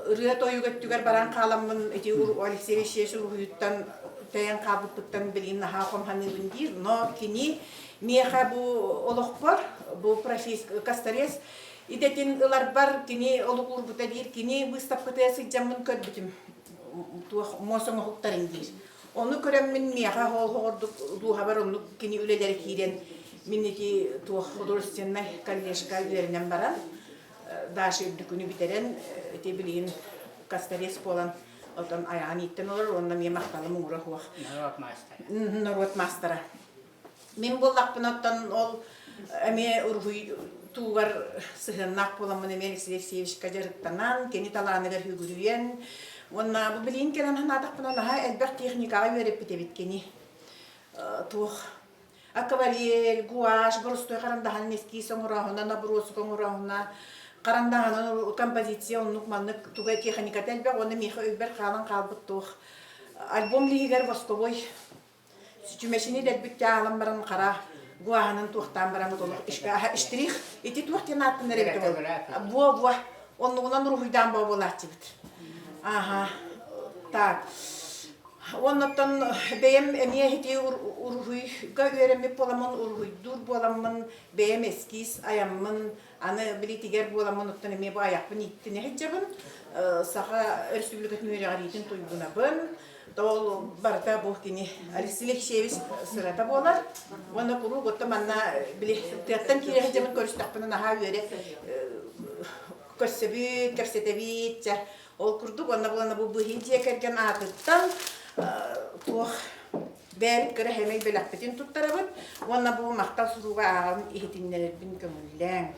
ырыа тойук өттүгэр баран хааламмын ити Алексей Алексеевич уруһуйуттан тэйэн хаалбыппыттан билигин наһаа хомһаныыбын диир. Но кини миэхэ бу олохпор бу профессия косторез идэтин ыларбар кини олук уурбута диир. Кини быыстапкатыгар сылдьаммын көрбүтүм туох муос оҥоһуктарын диир. Ону көрөммүн миэхэ оҕордук дууһабар оннук кини үлэлэрэ киирэн мин ити туох художественнай коллежка үөрэнэн баран Даша үрдүкүнү бүтэрэн ити билигин косторез буолан отон айаҕын ииттэн олорор уонна эмиэ махталым муҥура суох. Норуот маастара. Норуот маастара. Мин буоллахпына оттон ол эмиэ уруһуй туугар сыһыаннаах буоламмын эмиэ Алексей Алексеевичка дьарыктанан, кини талааныгар үгүрүйэн уонна бу билигин кэлэн санаатахпына наһаа элбэх техникаҕа үөрэппит эбит кини. Туох акварель, гуашь, боростуой харандаһынан эскиз оҥорооһуна, набросок оҥорооһуна, харандаһынан композиция оннук маннык туга техниката элбэх уонна миэхэ өйбөр хаалан хаалбыт туох альбом лиһигэр восковой чүмэчини дэлбит аалан баран хара гуаһынан туохтаан баран олох штрих ити туох диэн ааттанар эбит ол буо буо оннугунан уруһуйдаан буолааччыбыт аха так. Оннуттан бэйэм эмиэ ити уруһуйга үөрэммит буоламмын, уруһуйдуур буоламмын, бэйэм эскиз айаммын, аны билитигэр буоламмын, оттон эмиэ бу айахпын ииттинэ сылдьабын. Саха Өрөспүүбүлүкэтин үөрэҕириитин туйгунабын. Ол барыта бу кини Алексей Алексеевич сырата буолар. Уонна куруук оттон манна били тыаттан киирэ сылдьабын көрүстэхпинэ наһаа үөрэ көрсөбүт, кэпсэтэбит, чэ Ол курдук уонна буолана бу быһыы дьиэ кэргэн аатыттан туох бэйэбит кыра сэмэй бэлэхпитин туттарабыт уонна бу махтал суруга ааҕан иһитиннэрэрбин көҥүллээҥ.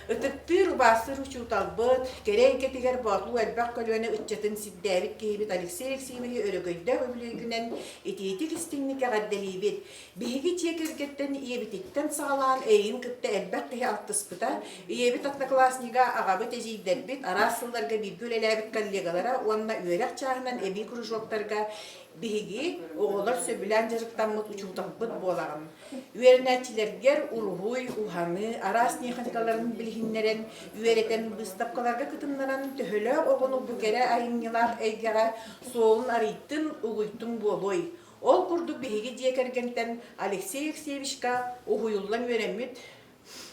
Ытыктыыр, убаастыыр учууталбыт, кэрэ эйгэтигэр Боотулуу элбэх көлүөнэ ыччатын сирдээбит киһибит Алексей Алексеевиһы өрөгөйдөөх үбүлүөйгүнэн итиитик истиҥник эҕэрдэлиибит. Биһиги дьиэ кэргэттэн ийэбититтэн саҕалаан эйигин кытта элбэх киһи алтыспыта. Ийэбит однокласснига, аҕабыт эдьиийдэрбит, араас сылларга бииргэ үлэлээбит коллегалара уонна үөрэх чааһынан эбии кружоктарга биһиги оҕолор сөбүлээн дьарыктаммыт учууталбыт буолаҕын. Үөрэнээччилэргэр уруһуй, уһаныы, араас техникаларын билиһиннэрэн, үөрэтэн, быыстапкаларга кытыннаран төһөлөөх оҕону бу кэрэ айымньылаах эйгэҕэ суолун арыйтын, угуйтуҥ буолуой? Ол курдук биһиги дьиэ кэргэнтэн Алексей Алексеевичка уһуйуллан үөрэммит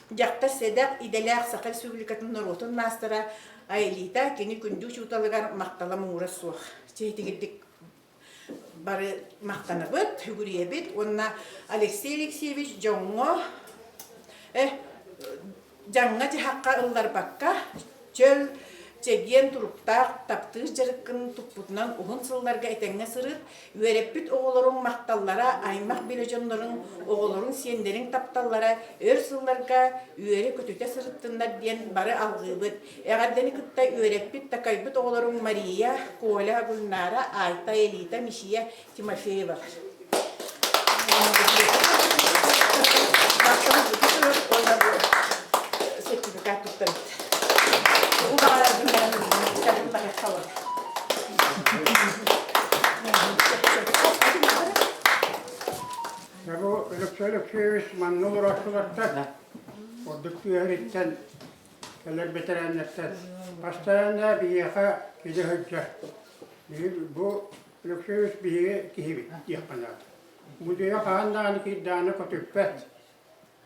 дьахтар сэдэх идэлээх Саха Республикатын норуотун маастара Аэлита кини күндү учууталыгар махтала муҥура суох. Чэһитигирдик бары махтанабыт, сүгүрүйэбит уонна Алексей Алексеевич дьоҥҥо Дьаҥҥа-дьаһахха ылларбакка, чөл, чэгиэн туруктаах, таптыыр дьарыккын туппутунан уһун сылларга этэҥҥэ сырыт, үөрэппит оҕолоруҥ махталлара, аймах-билэ дьонноруҥ, оҕолоруҥ, сиэннэриҥ тапталлара өр сылларга үөрэ-көтүтэ сырыттыннар диэн бары алҕыыбыт. Эҕэрдэни кытта үөрэппит, такайбыт оҕолоруҥ Мария, Коля, Гульнара, Айта, Элита, Мишия Тимофеевалар. Сертификат туттарбыт. Бу Алексей Алексеевич манна олорооччулартан ордук түөһэриттэн кэлэр бэтэрээннэртэн постоянно биһиэхэ киирэ сылдьар. Бу Алексеевич биһиги киһибит диэххэ наада. Музейга хаһан даҕаны киирдэҕинэ көтүппэт,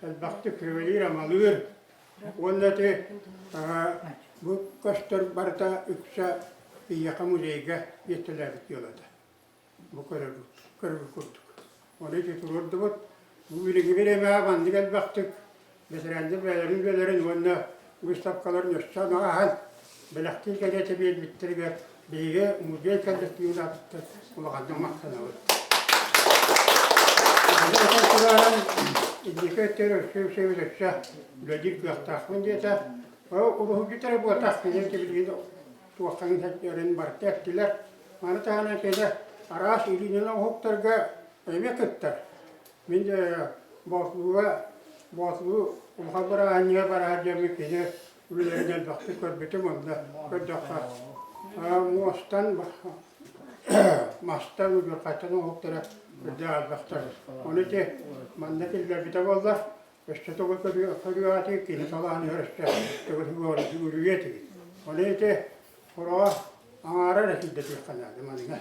элбэхтик сүбэлиир-амалыыр уонна ити бу көстөр барыта үксэ биһиэхэ музейга миэстэлээбит дьыалата. Бу көрөрбүт, көрөрбүт курдук. Ону ити туруордубут. Бу билиҥҥи бириэмэҕэ маннык элбэхтик бэтэрээннэр бэйэлэрин үлэлэрин уонна выставкаларын өссө ааһан бэлэхтии кэриэтэ биэрбиттэригэр биһиги музей коллективын аатыттан улаханнык махтанабыт. Инники өттүгэр өссө үксэбит өссө үлэлиир кыахтаахпын диэтэ. Уруһуйдьут эрэ буолтах, кинилэр билигин туоххаҥ сэргэрин барыта эттилэр. Маны таһынан кэлэ араас илиинэн оҥоһуктарга эмиэ кыттар. Мин Боотулууга Боотулуу улахан бырааһынньыга бараһар дьоммут кини үлэлэрин элбэхтик көрбүтүм онно көрдөххө муостан мастан удьурхайтан оҥоһуктара үрдээх элбэхтэр. Ону ити манна киллэрбитэ буоллар өссө тугу көрүө кини талааныгар өссө төгүл сүгүрүйүө этибит. Ону ити хороҕо аҥаара эрэ киирдэтиэххэ наада манна.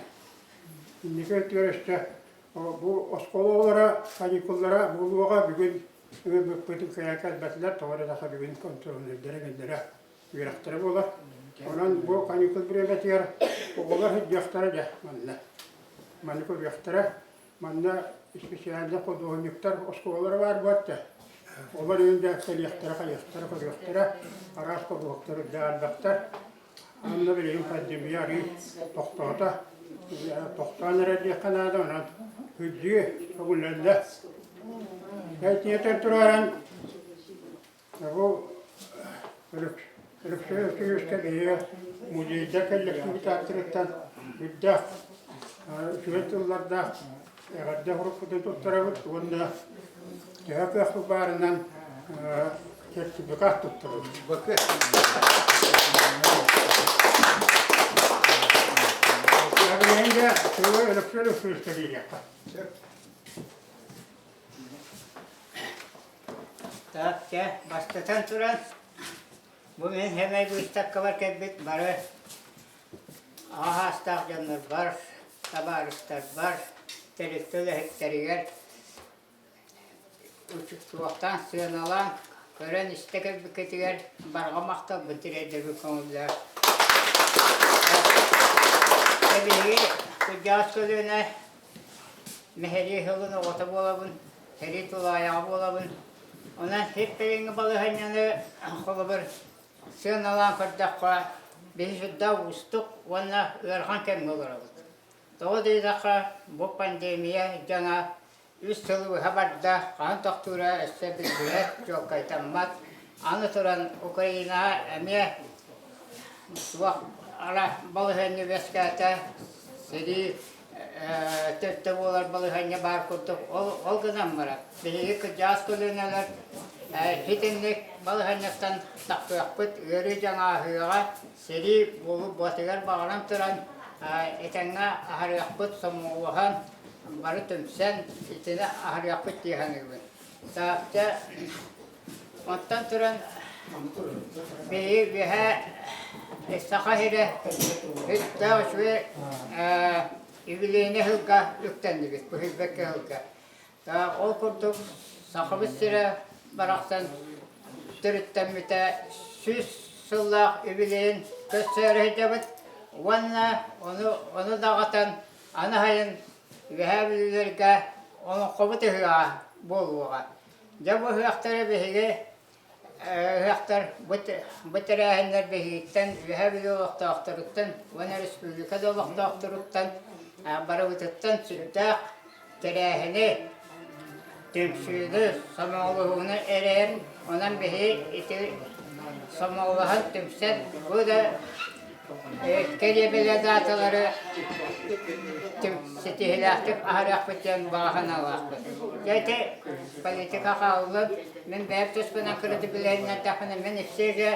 Инники өттүгэр өссө Бу оскуола оҕолоро каникуллара буолуоҕа бүгүн ыҥырбыппытын кыайан кэлбэтилэр, тоҕо диэтэххэ бүгүн контрольнайдара эҥиннэрэ үөрэхтэрэ буолар. Онон бу каникул бириэмэтигэр оҕолор сылдьыахтара дьэ манна. Маны көрүөхтэрэ. Манна специальнай худуоһунньуктар оскуолалара баар буолта. Олор иһин дьэ кэлиэхтэрэ, хайыахтара, көрүөхтэрэ, араас куруһуоктар үрдээх элбэхтэр. Онно билигин пандемия арыый тохтоото. Тохтоон эрэр диэххэ наада, онон күллүү көҥүллэннэ. Этиэтэр турааран бу Өлөксөй Өксөйүскэ биһиги музейдар коллективит ааттарыттан үрдээх үчүгэй тыллардаах эҕэрдэ сурукпутун туттарабыт уонна төһө кыахпыт баарынан сертификат туттарабыт. Билигин дьэ тылы Өлөксөй Өлөксөйүскэ биэриэххэ. Так, чэ, бастатан туран, бу мин сэмэй быыстапкабар кэлбит бары аҕа саастаах дьоннорбор. табаарыстарбар, тэрилтэ үлэһиттэригэр Учуктуохтаан, сыаналаан, көрөн-истэ кэлбиккитигэр барҕа махталбын тириэрдэбин көҥүллээх. Биһиги кырдьаҕас көлүөнэ Мэһэрии сылын оҕото буолабын, сэрии тулаайаҕа буолабын. Онон сир кэлиҥҥи балаһыанньаны холобур сыаналаан көрдөххө, биһи сүрдээх уустук уонна ыарахан кэмҥэ олоробут. Тоҕо диэтэххэ, бу пандемия дьаҥа Үс сылы быһа барда, хаһан тохтуура өссө биллибэт, чуолкайдаммат. Аны туран Украинаҕа эмиэ суох ара балаһыанньа үөскээтэ, сэрии төрдө буолар балаһыанньа баар курдук. Ол, ол гынан баран, биһиги кырдьаҕас көлүөнэлэр итинник балаһыанньаттан тахсыахпыт, ыарыы дьаҥааһыаҕа, сэрии буолуу баҕаран туран этэҥҥэ аһарыахпыт, сомоҕолоһон бары түмсэн итини аһарыахпыт дии саныыбын. Таахта оттон туран биһиги үөһээ Саха сирэ сүрдээх үчүгэй юбилейнай сылга үктэннибит, быһыйбакка сылга. Ол курдук Сахабыт сирэ барахсан төрүттэммитэ 100 сыллаах юбилейын көрсөөрү сылдьабыт уонна ону, ону даҕатан Аны сайын Үөһээ Бүлүүлэргэ олоҥхобут ыһыаҕа буолуоҕа. Дьэ бу ыһыахтары биһиги ыһыахтар бу, бу тэрээһиннэр биһигиттэн Үөһээ Бүлүү олохтоохторуттан уонна республика да олохтоохторуттан барыбытыттан сүрдээх тэрээһини, түмсүүнү, сомоҕолоһууну эрэйэр. Онон биһиги ити сомоҕолоһон түмсэн бу да кэриэбэлэ дааталары ситиһилээхтик аһарыахпыт диэн баҕа санаалаахпыт. Дьэ ити политика хааллын, мин бэйэм туспунан кырдьык билиһиннэрдэхпинэ, мин иксиэгэ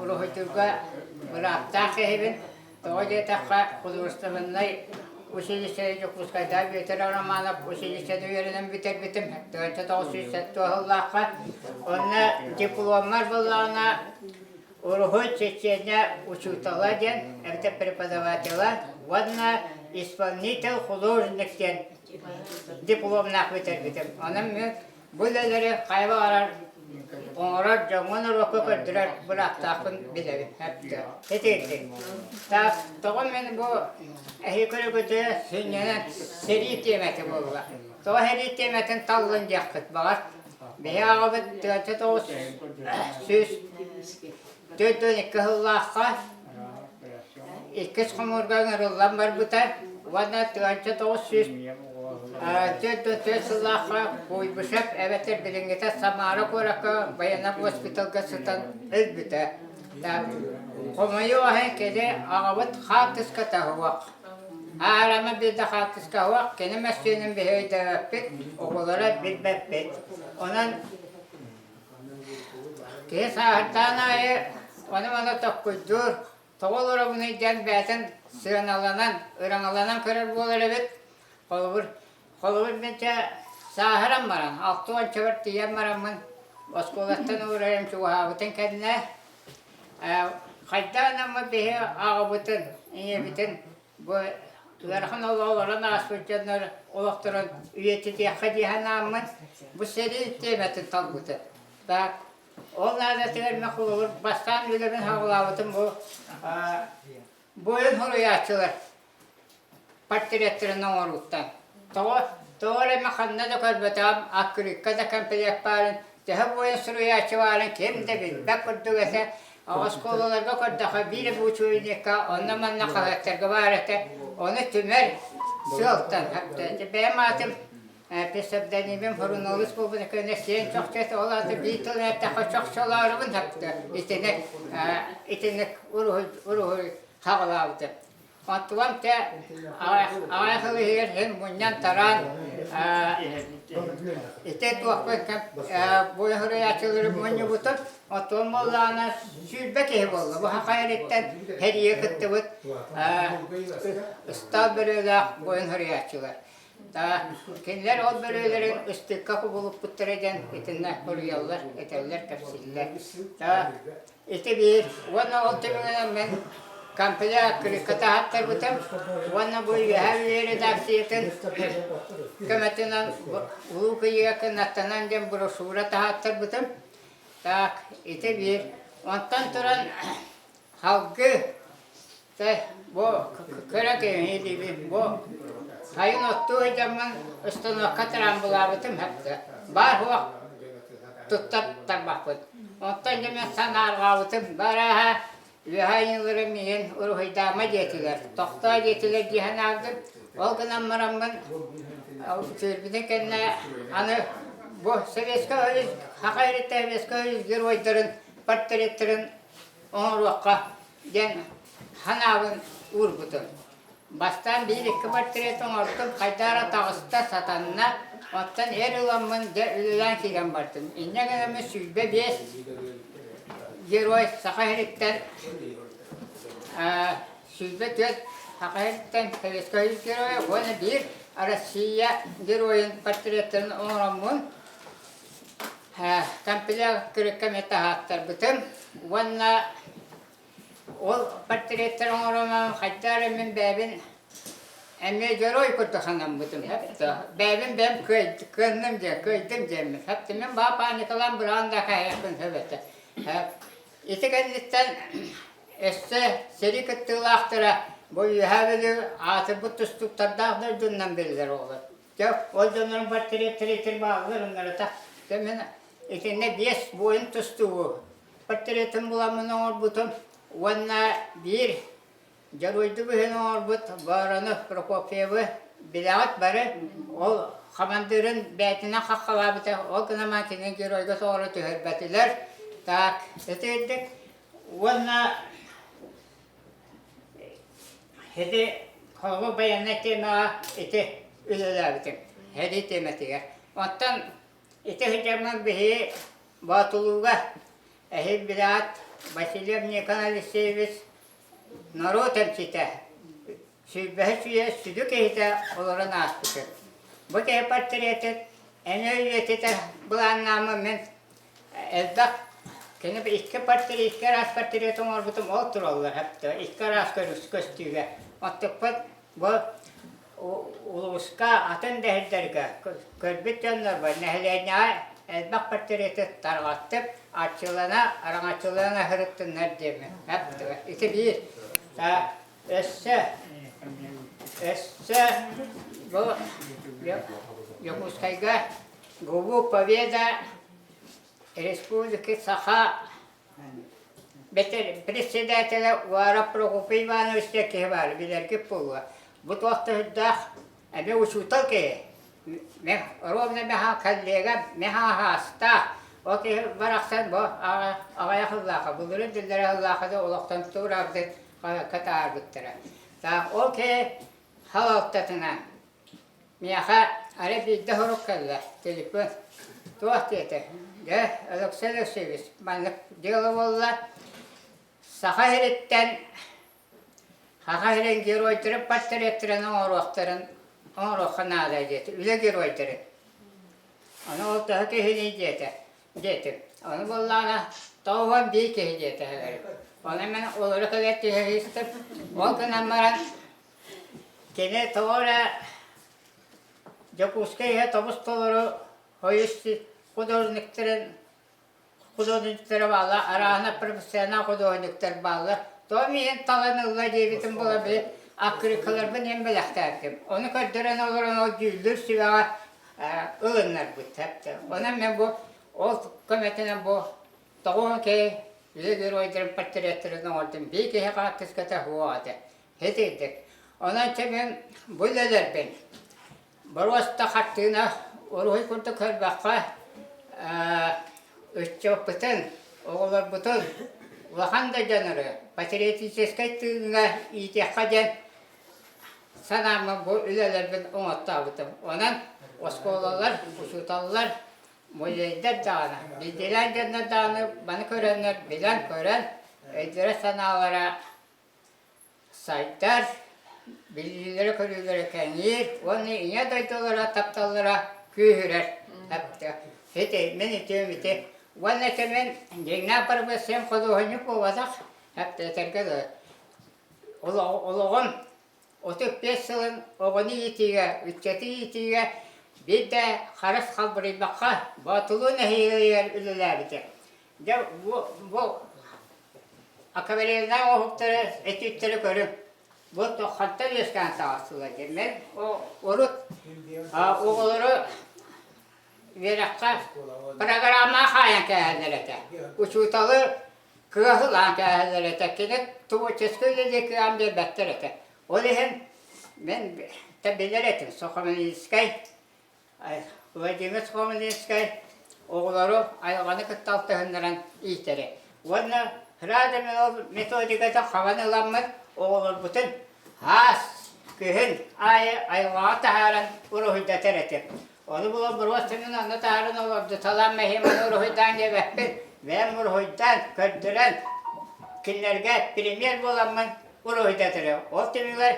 уруһуйдуурга бырааптаах киһибин. Тоҕо диэтэххэ, художественнай училище Дьокуускайдааҕы Бүөтүр Романов училищены үөрэнэн бүтэрбитим 1907 сыллаахха. Онно дипломмар буоллаҕына уруһуй Чечня учуутала диэн эбэтэр преподавателя уонна исполнитель художник диэн дипломнаах бүтэрбитим. Онон мин Бу үлэлэри хайа баҕарар оҥорор дьоҥҥо норуокка көрдөрөр бырааптаахпын билэбин. Итирдик. Так, тоҕо мин бу эһи көрөгүтэ сүнньүнэн сэрии тиэмэтэ буолла. Тоҕо сэрии тиэмэтин таллын диэххит баҕар. Биһи аҕабыт 1942 сыллаахха иккис хомуурга ыҥырыллан барбыта уонна 1944 сыллаахха Куйбышев эбэтэр билиҥҥитэ Самара куоракка байыаннай госпиталга сытан өлбүтэ. Хомойуох иһин кини аҕабыт хаартыската суох. Аарама биир да хаартыска суох, кини мөссүөнүн биһи өйдөөбөппүт, оҕолоро билбэппит. Онон Киһи сааһырдаан аайы ону-маны токкуйдуур, тоҕо олоробунуй диэн бэйэтин сыаналанан, ыраҥаланан көрөр буолар эбит. Холобур, холобур мин дьэ сааһыран баран, алта уончабар тиийэн бараммын, оскуолаттан уурайан чугаһаабытын кэннэ, хайдах гынаммыт биһи аҕабытын, ийэбитин Бу ыарахан олоҕу олорон ааспыт дьоннор олохторун үйэтитиэххэ дии санааммын, бу сэрии тиэмэтин талбытым. Так, ол наадатыгар мен холобур бастаан үлэбин саҕалаабытым бу буойун суруйааччылар портреттарын оҥорууттан. Тоҕо, тоҕо эрэ мен ханна да көрбөтөҕүм, аккырыыкка да комплект баарын, төһө буойун суруйааччы баарын ким да билбэт курдук этэ. Оскуолаларга көрдөххө биир эрэ учебникка онно-манна хаһыаттарга баар этэ. Ону түмэр сыалтан бэйэм аатым псевдонимим суруналыыс буолбута көнө сиэн чохчо ол аата биир тыл эттэххэ чохчолоорубун итини итинник уруһуй уруһуй хаҕылаабытым. Оттугам те аҕай сыл иһигэр син мунньан-тараан ити туохпун буйа суруйааччылары мунньубутум. Оттон буоллаҕына 20 киһи буолла. Бу саха эриттэн сэриигэ кыттыбыт ыстаал бөрүөлээх буойун суруйааччылар. Кинилэр ол бөрүөлэрин ыстыыкка кубулуппуттара диэн итиннэ суруйаллар, этэллэр, кэпсииллэр. Ити биир. Уонна ол түмүгүнэн мин Комплект крыкка таһаттарбытым уонна бу Үөһээ Бүлүү редакциятын көмөтүнэн Улуу Кыйыга кынаттанан диэн брошюра таһааттарбытым. Так, ити биир. Онтон туран халгы бу кыра киһи диибин бу сайын оттуу сылдьаммын станокка трамбылаабытым баар суох туттар тарбахпыт. Онтон дьэ мин санаарҕаабытым барааһа Үөһээ айыылара миигин уруһуйдаама диэтилэр, тохтоо диэтилэр дии санаабытым. Ол гынан бараммын үтүөрбүтүн кэннэ аны бу Советскай Союз, Саха сириттэн Советскай Союз геройдарын портреттарын оҥоруохха диэн санаабын уурбутум. Бастаан биир-икки портрет оҥордум, хайдах эрэ таҕыста, сатанна. Оттон эр ыламмын дьэ үлэлээн киирэн бардым. Инньэ гынаммын 25 герой Саха сириттэн 24 Саха сириттэн Советскай Союз геройа уонна биир Россия геройун портреттарын оҥороммун комплект күрүккэ эмиэ таһааттарбытым уонна Ол портреттары оҥороммун хайдах эрэ мин бэйэбин эмиэ герой курдук санаммытым. Бэйэбин бэйэм кыанным диэн, кыайдым диэммин. Мин баа паникалаан быраҕан да кээһиэхпин сөп этэ. Ити кэнниттэн өссө сэрии кыттыылаахтара бу Үөһээ Бүлүү аатырбыт тустууктардаах дойдунан биллэр оҕолор. Дьэ, ол дьоннорум портреттэрэ итир бааллар оннорото. Дьэ, мин итиннэ биэс буойун тустуугу портретын буламмын оҥорбутум уонна биир дьоруойдуу быһыыны оҥорбут Воронов Прокопьевы билэҕит бары ол хамандыырын бэйэтинэн хаххалаабыта ол гынан кини геройга соҕуру түһэрбэтилэр так итирдик уонна ити холобур байыаннай темаҕа ити үлэлээбитим һэрии тиэмэтигэр оттон ити сылдьаммын биһиги Боотулууга эһиил билээт Васильев Никон Алексеевич норуот эмчитэ, сүүрбэһис үйэ сүдү киһитэ олорон ааспыта. Бу киһи портретын эмиэ үйэтитэр былааннааммын мин элбэх кини икки портрет, икки араас портрет оҥорбутум ол тураллар икки араас көстүүгэ. Оттукпут Бу улууска атын да сирдэргэ көрбүт дьоннорбор нэһилиэнньэҕэ элбэх портреты тарҕаттым, арчылана, араҥаччылана сырыттыннар диэммин. Ити биир. Өссө, өссө бу Дьокуускайга ГУ Победа Республики Саха Председателэ Уаров Прокопий Иванович диэн киһи баар, билэргит буолуо. Бу туох да сүрдээх эмиэ учуутал киһи. Ровно меха коллега меха аһаастаах. Ол киһи барахсан бу аҕыйах сыллаахха, былырыын биллэрэ сыллаахха да олохтон туораабытын катаарбыттара. Так ол киһи халалтатынан Миэхэ арай биирдэ сурук кэллэ, телефон. Туох диэтэ, дьэ, Алексей Алексеевич, маннык дьыала буолла. Саха сириттэн Саха сирин геройдарын портреттарын оҥоруохтарын оҥоруохха наада диэтэ, үлэ геройдарын. Ону ол төһө киһиний диэтэ, диэтим. Ону буоллаҕына, 91 киһи диэтэ. Ону мин олору кэлэр түһэристим. Ол гынан баран Кини тоҕо эрэ Дьокуускай иһэ тобус-толору хойус художниктарын художниктара бааллар, арааһына профессионал художниктар бааллар. Тоҕо миигин талан ылла диэбитим буола били аккырыыккаларбын иһин бэлэхтээбитим. Ону көрдөрөн олорон ол дьүүллүүр сүбэҕэ ылыннарбыт. Онон мен бу ол көмөтүнэн бу тоҕуон киһи үлэ геройдарын портреттарын оҥордум. Биир киһи хаартыската суох этэ. Итирдик. Онон чэ мин бу үлэлэрбин боруоста хартыына уруһуй курдук көрбөххө ыччаппытын, оҕолорбутун улахан да дьоннору патриотическай тыыҥҥа иитиэххэ диэн санааммын бу үлэлэрбин оҥоттообутум. Онон оскуолалар, учууталлар, музейдар даҕаны, биирдиилээн дьоннор даҕаны маны көрөннөр, билэн-көрөн өйдөрө-санаалара сайдар, билиилэрэ-көрүүлэрэ кэҥиир уонна ийэ дойдулара тапталлара күүһүрэр. Ити мин итиэм ити. Уонна ити мин дьиҥнээх барбыт син худуоһунньук буолбатах, этэргэ дылы. Олоҕун 35 сылын оҕону иитиигэ, ыччаты иитиигэ биир да харыс халбарыйбакка Боотулуу нэһилиэгэр үлэлээбитэ. Дьэ бу, бу акварельнай оҥоһуктары, этииттэри көрүҥ. Бу хантан үөскээн таҕыстылар диэн. Мен урут оҕолору үөрэххэ программа хаайан кээһэллэр этэ. Учууталы кыаһылаан кээһэллэр этэ. Кини творческай үлэлии кыаан биэрбэттэр этэ. Ол иһин мин билэр этим Сухомлинскай Владимир Сухомлинскай оҕолору айылҕаны кытта алтыһыннаран иитэрэ. Уонна Радомил методиката хабан ыламмыт оҕолорбутун аас күһүн аайы айылҕаҕа таһааран уруһуйдатар этим. Ону булан боруостанан онно таһааран олордуталаан мэһиэмэни уруһуйдаан диэбэппин, бэйэм уруһуйдаан, көрдөрөн, кинилэргэ премьер буоламмын уруһуйдатарым. Ол түмүгэр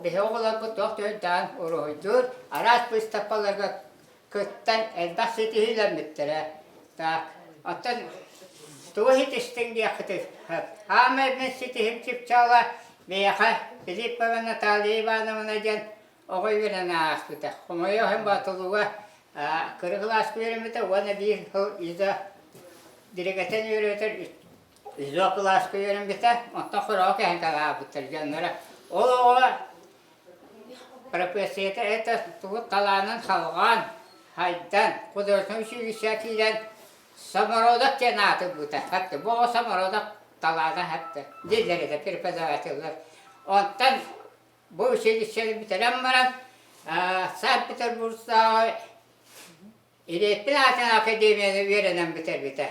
биһи оҕолорбут туох төһүнтээн уруһуйдуур, араас быыстапкаларга кыттан элбэх ситиһиилэммиттэрэ. Так, оттон тугу ситистиҥ диэххитий? Хаамай мин ситиһим чыпчаала миэхэ Филиппова Наталья Ивановна диэн оҕо үөрэнэн ааспыта. Хомойуох иһин Боотулууга кыра кылааска үөрэммитэ уонна биир сыл ИЗО дириҥэтэн үөрэтэр ИЗО кылааска үөрэммитэ. Онтон хороҕо кэһэн таҕаабыттар дьонноро. Ол оҕо профессията это тугу талаанын салҕаан, хайдан, художественнай училище киирэн самородок диэн ааты ылбыта. Хатты бу оҕо самородок талаана хатты дииллэр этэ преподавателлэр. Онтон Бу училищены бүтэрэн баран, Санкт-Петербургтааҕы Илиэппин аатын академияны үөрэнэн бүтэрбитэ.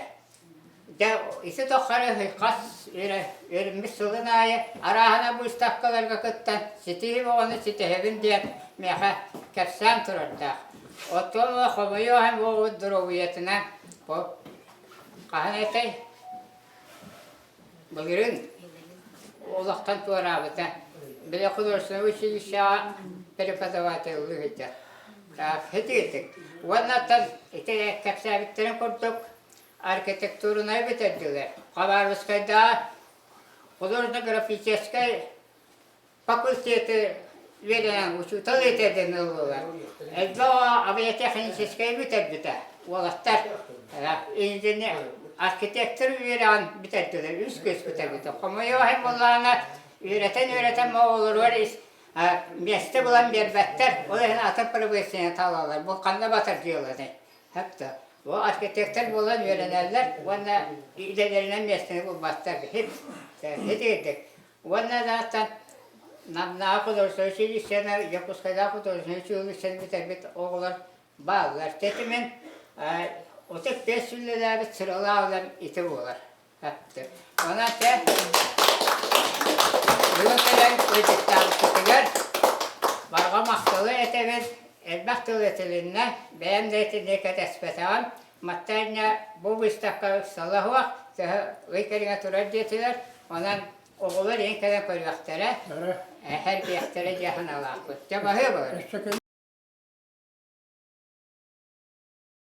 Дьэ, ити тухары хас үөрэммит сылын аайы арааһына быыстапкаларга кыттан ситиһим оҕону ситиһэбин диэн миэхэ кэпсээн турардаах. Оттон хомойуох иһин буолбут доруобуйатынан хаһан этэй Былырыын олохтон туораабыта. Били художественнай училищеҕа преподавателлыы сылдьар. Итиитик. Уонна оттон ити кэпсээбиттэрин курдук архитектурунай бүтэрдилэр. Хабаровскайдааҕы художественно-графическай факультеты үөрэнэн учуутал этэрдэн ыллылар. Элбэх авиатехническэй бүтэрбитэ. Уолаттар инженер, архитектор үөрэҕин бүтэрдилэр, үс кыыс бүтэрбитэ. Хомойуох иһин буоллаҕына, үөрэтэн-үөрэтэн оҕолоругар миэстэ булан биэрбэттэр, ол иһин атын профессияны талаллар. Бу ханна батар дьыаланый? Хапта. Бу архитектор буолан үөрэнэллэр уонна идэлэринэн миэстэни булбаттар. Хит, хит Уонна даҕаттан Намнааҕы художественнай училищены, Дьокуускайдааҕы художественнай училищены бүтэрбит оҕолор бааллар. Тэтимин 35 үлэлээбит сыралаах үлэм ити буолар. Онон те бүгүн кэлэн ыйытыктаабыккытыгар барҕа махталы этэбин, элбэх тыл этилиннэ, бэйэм да итинник кэтэспэтэҕим. Маттайня бу выставка ыксала суох, төһө ый кэриҥэ турар диэтилэр, онон Оҕолор ийэн кэлэн көрүөхтэрэ, эһэргиэхтэрэ диэн санаалаахпыт. Дьэ баһыа болар.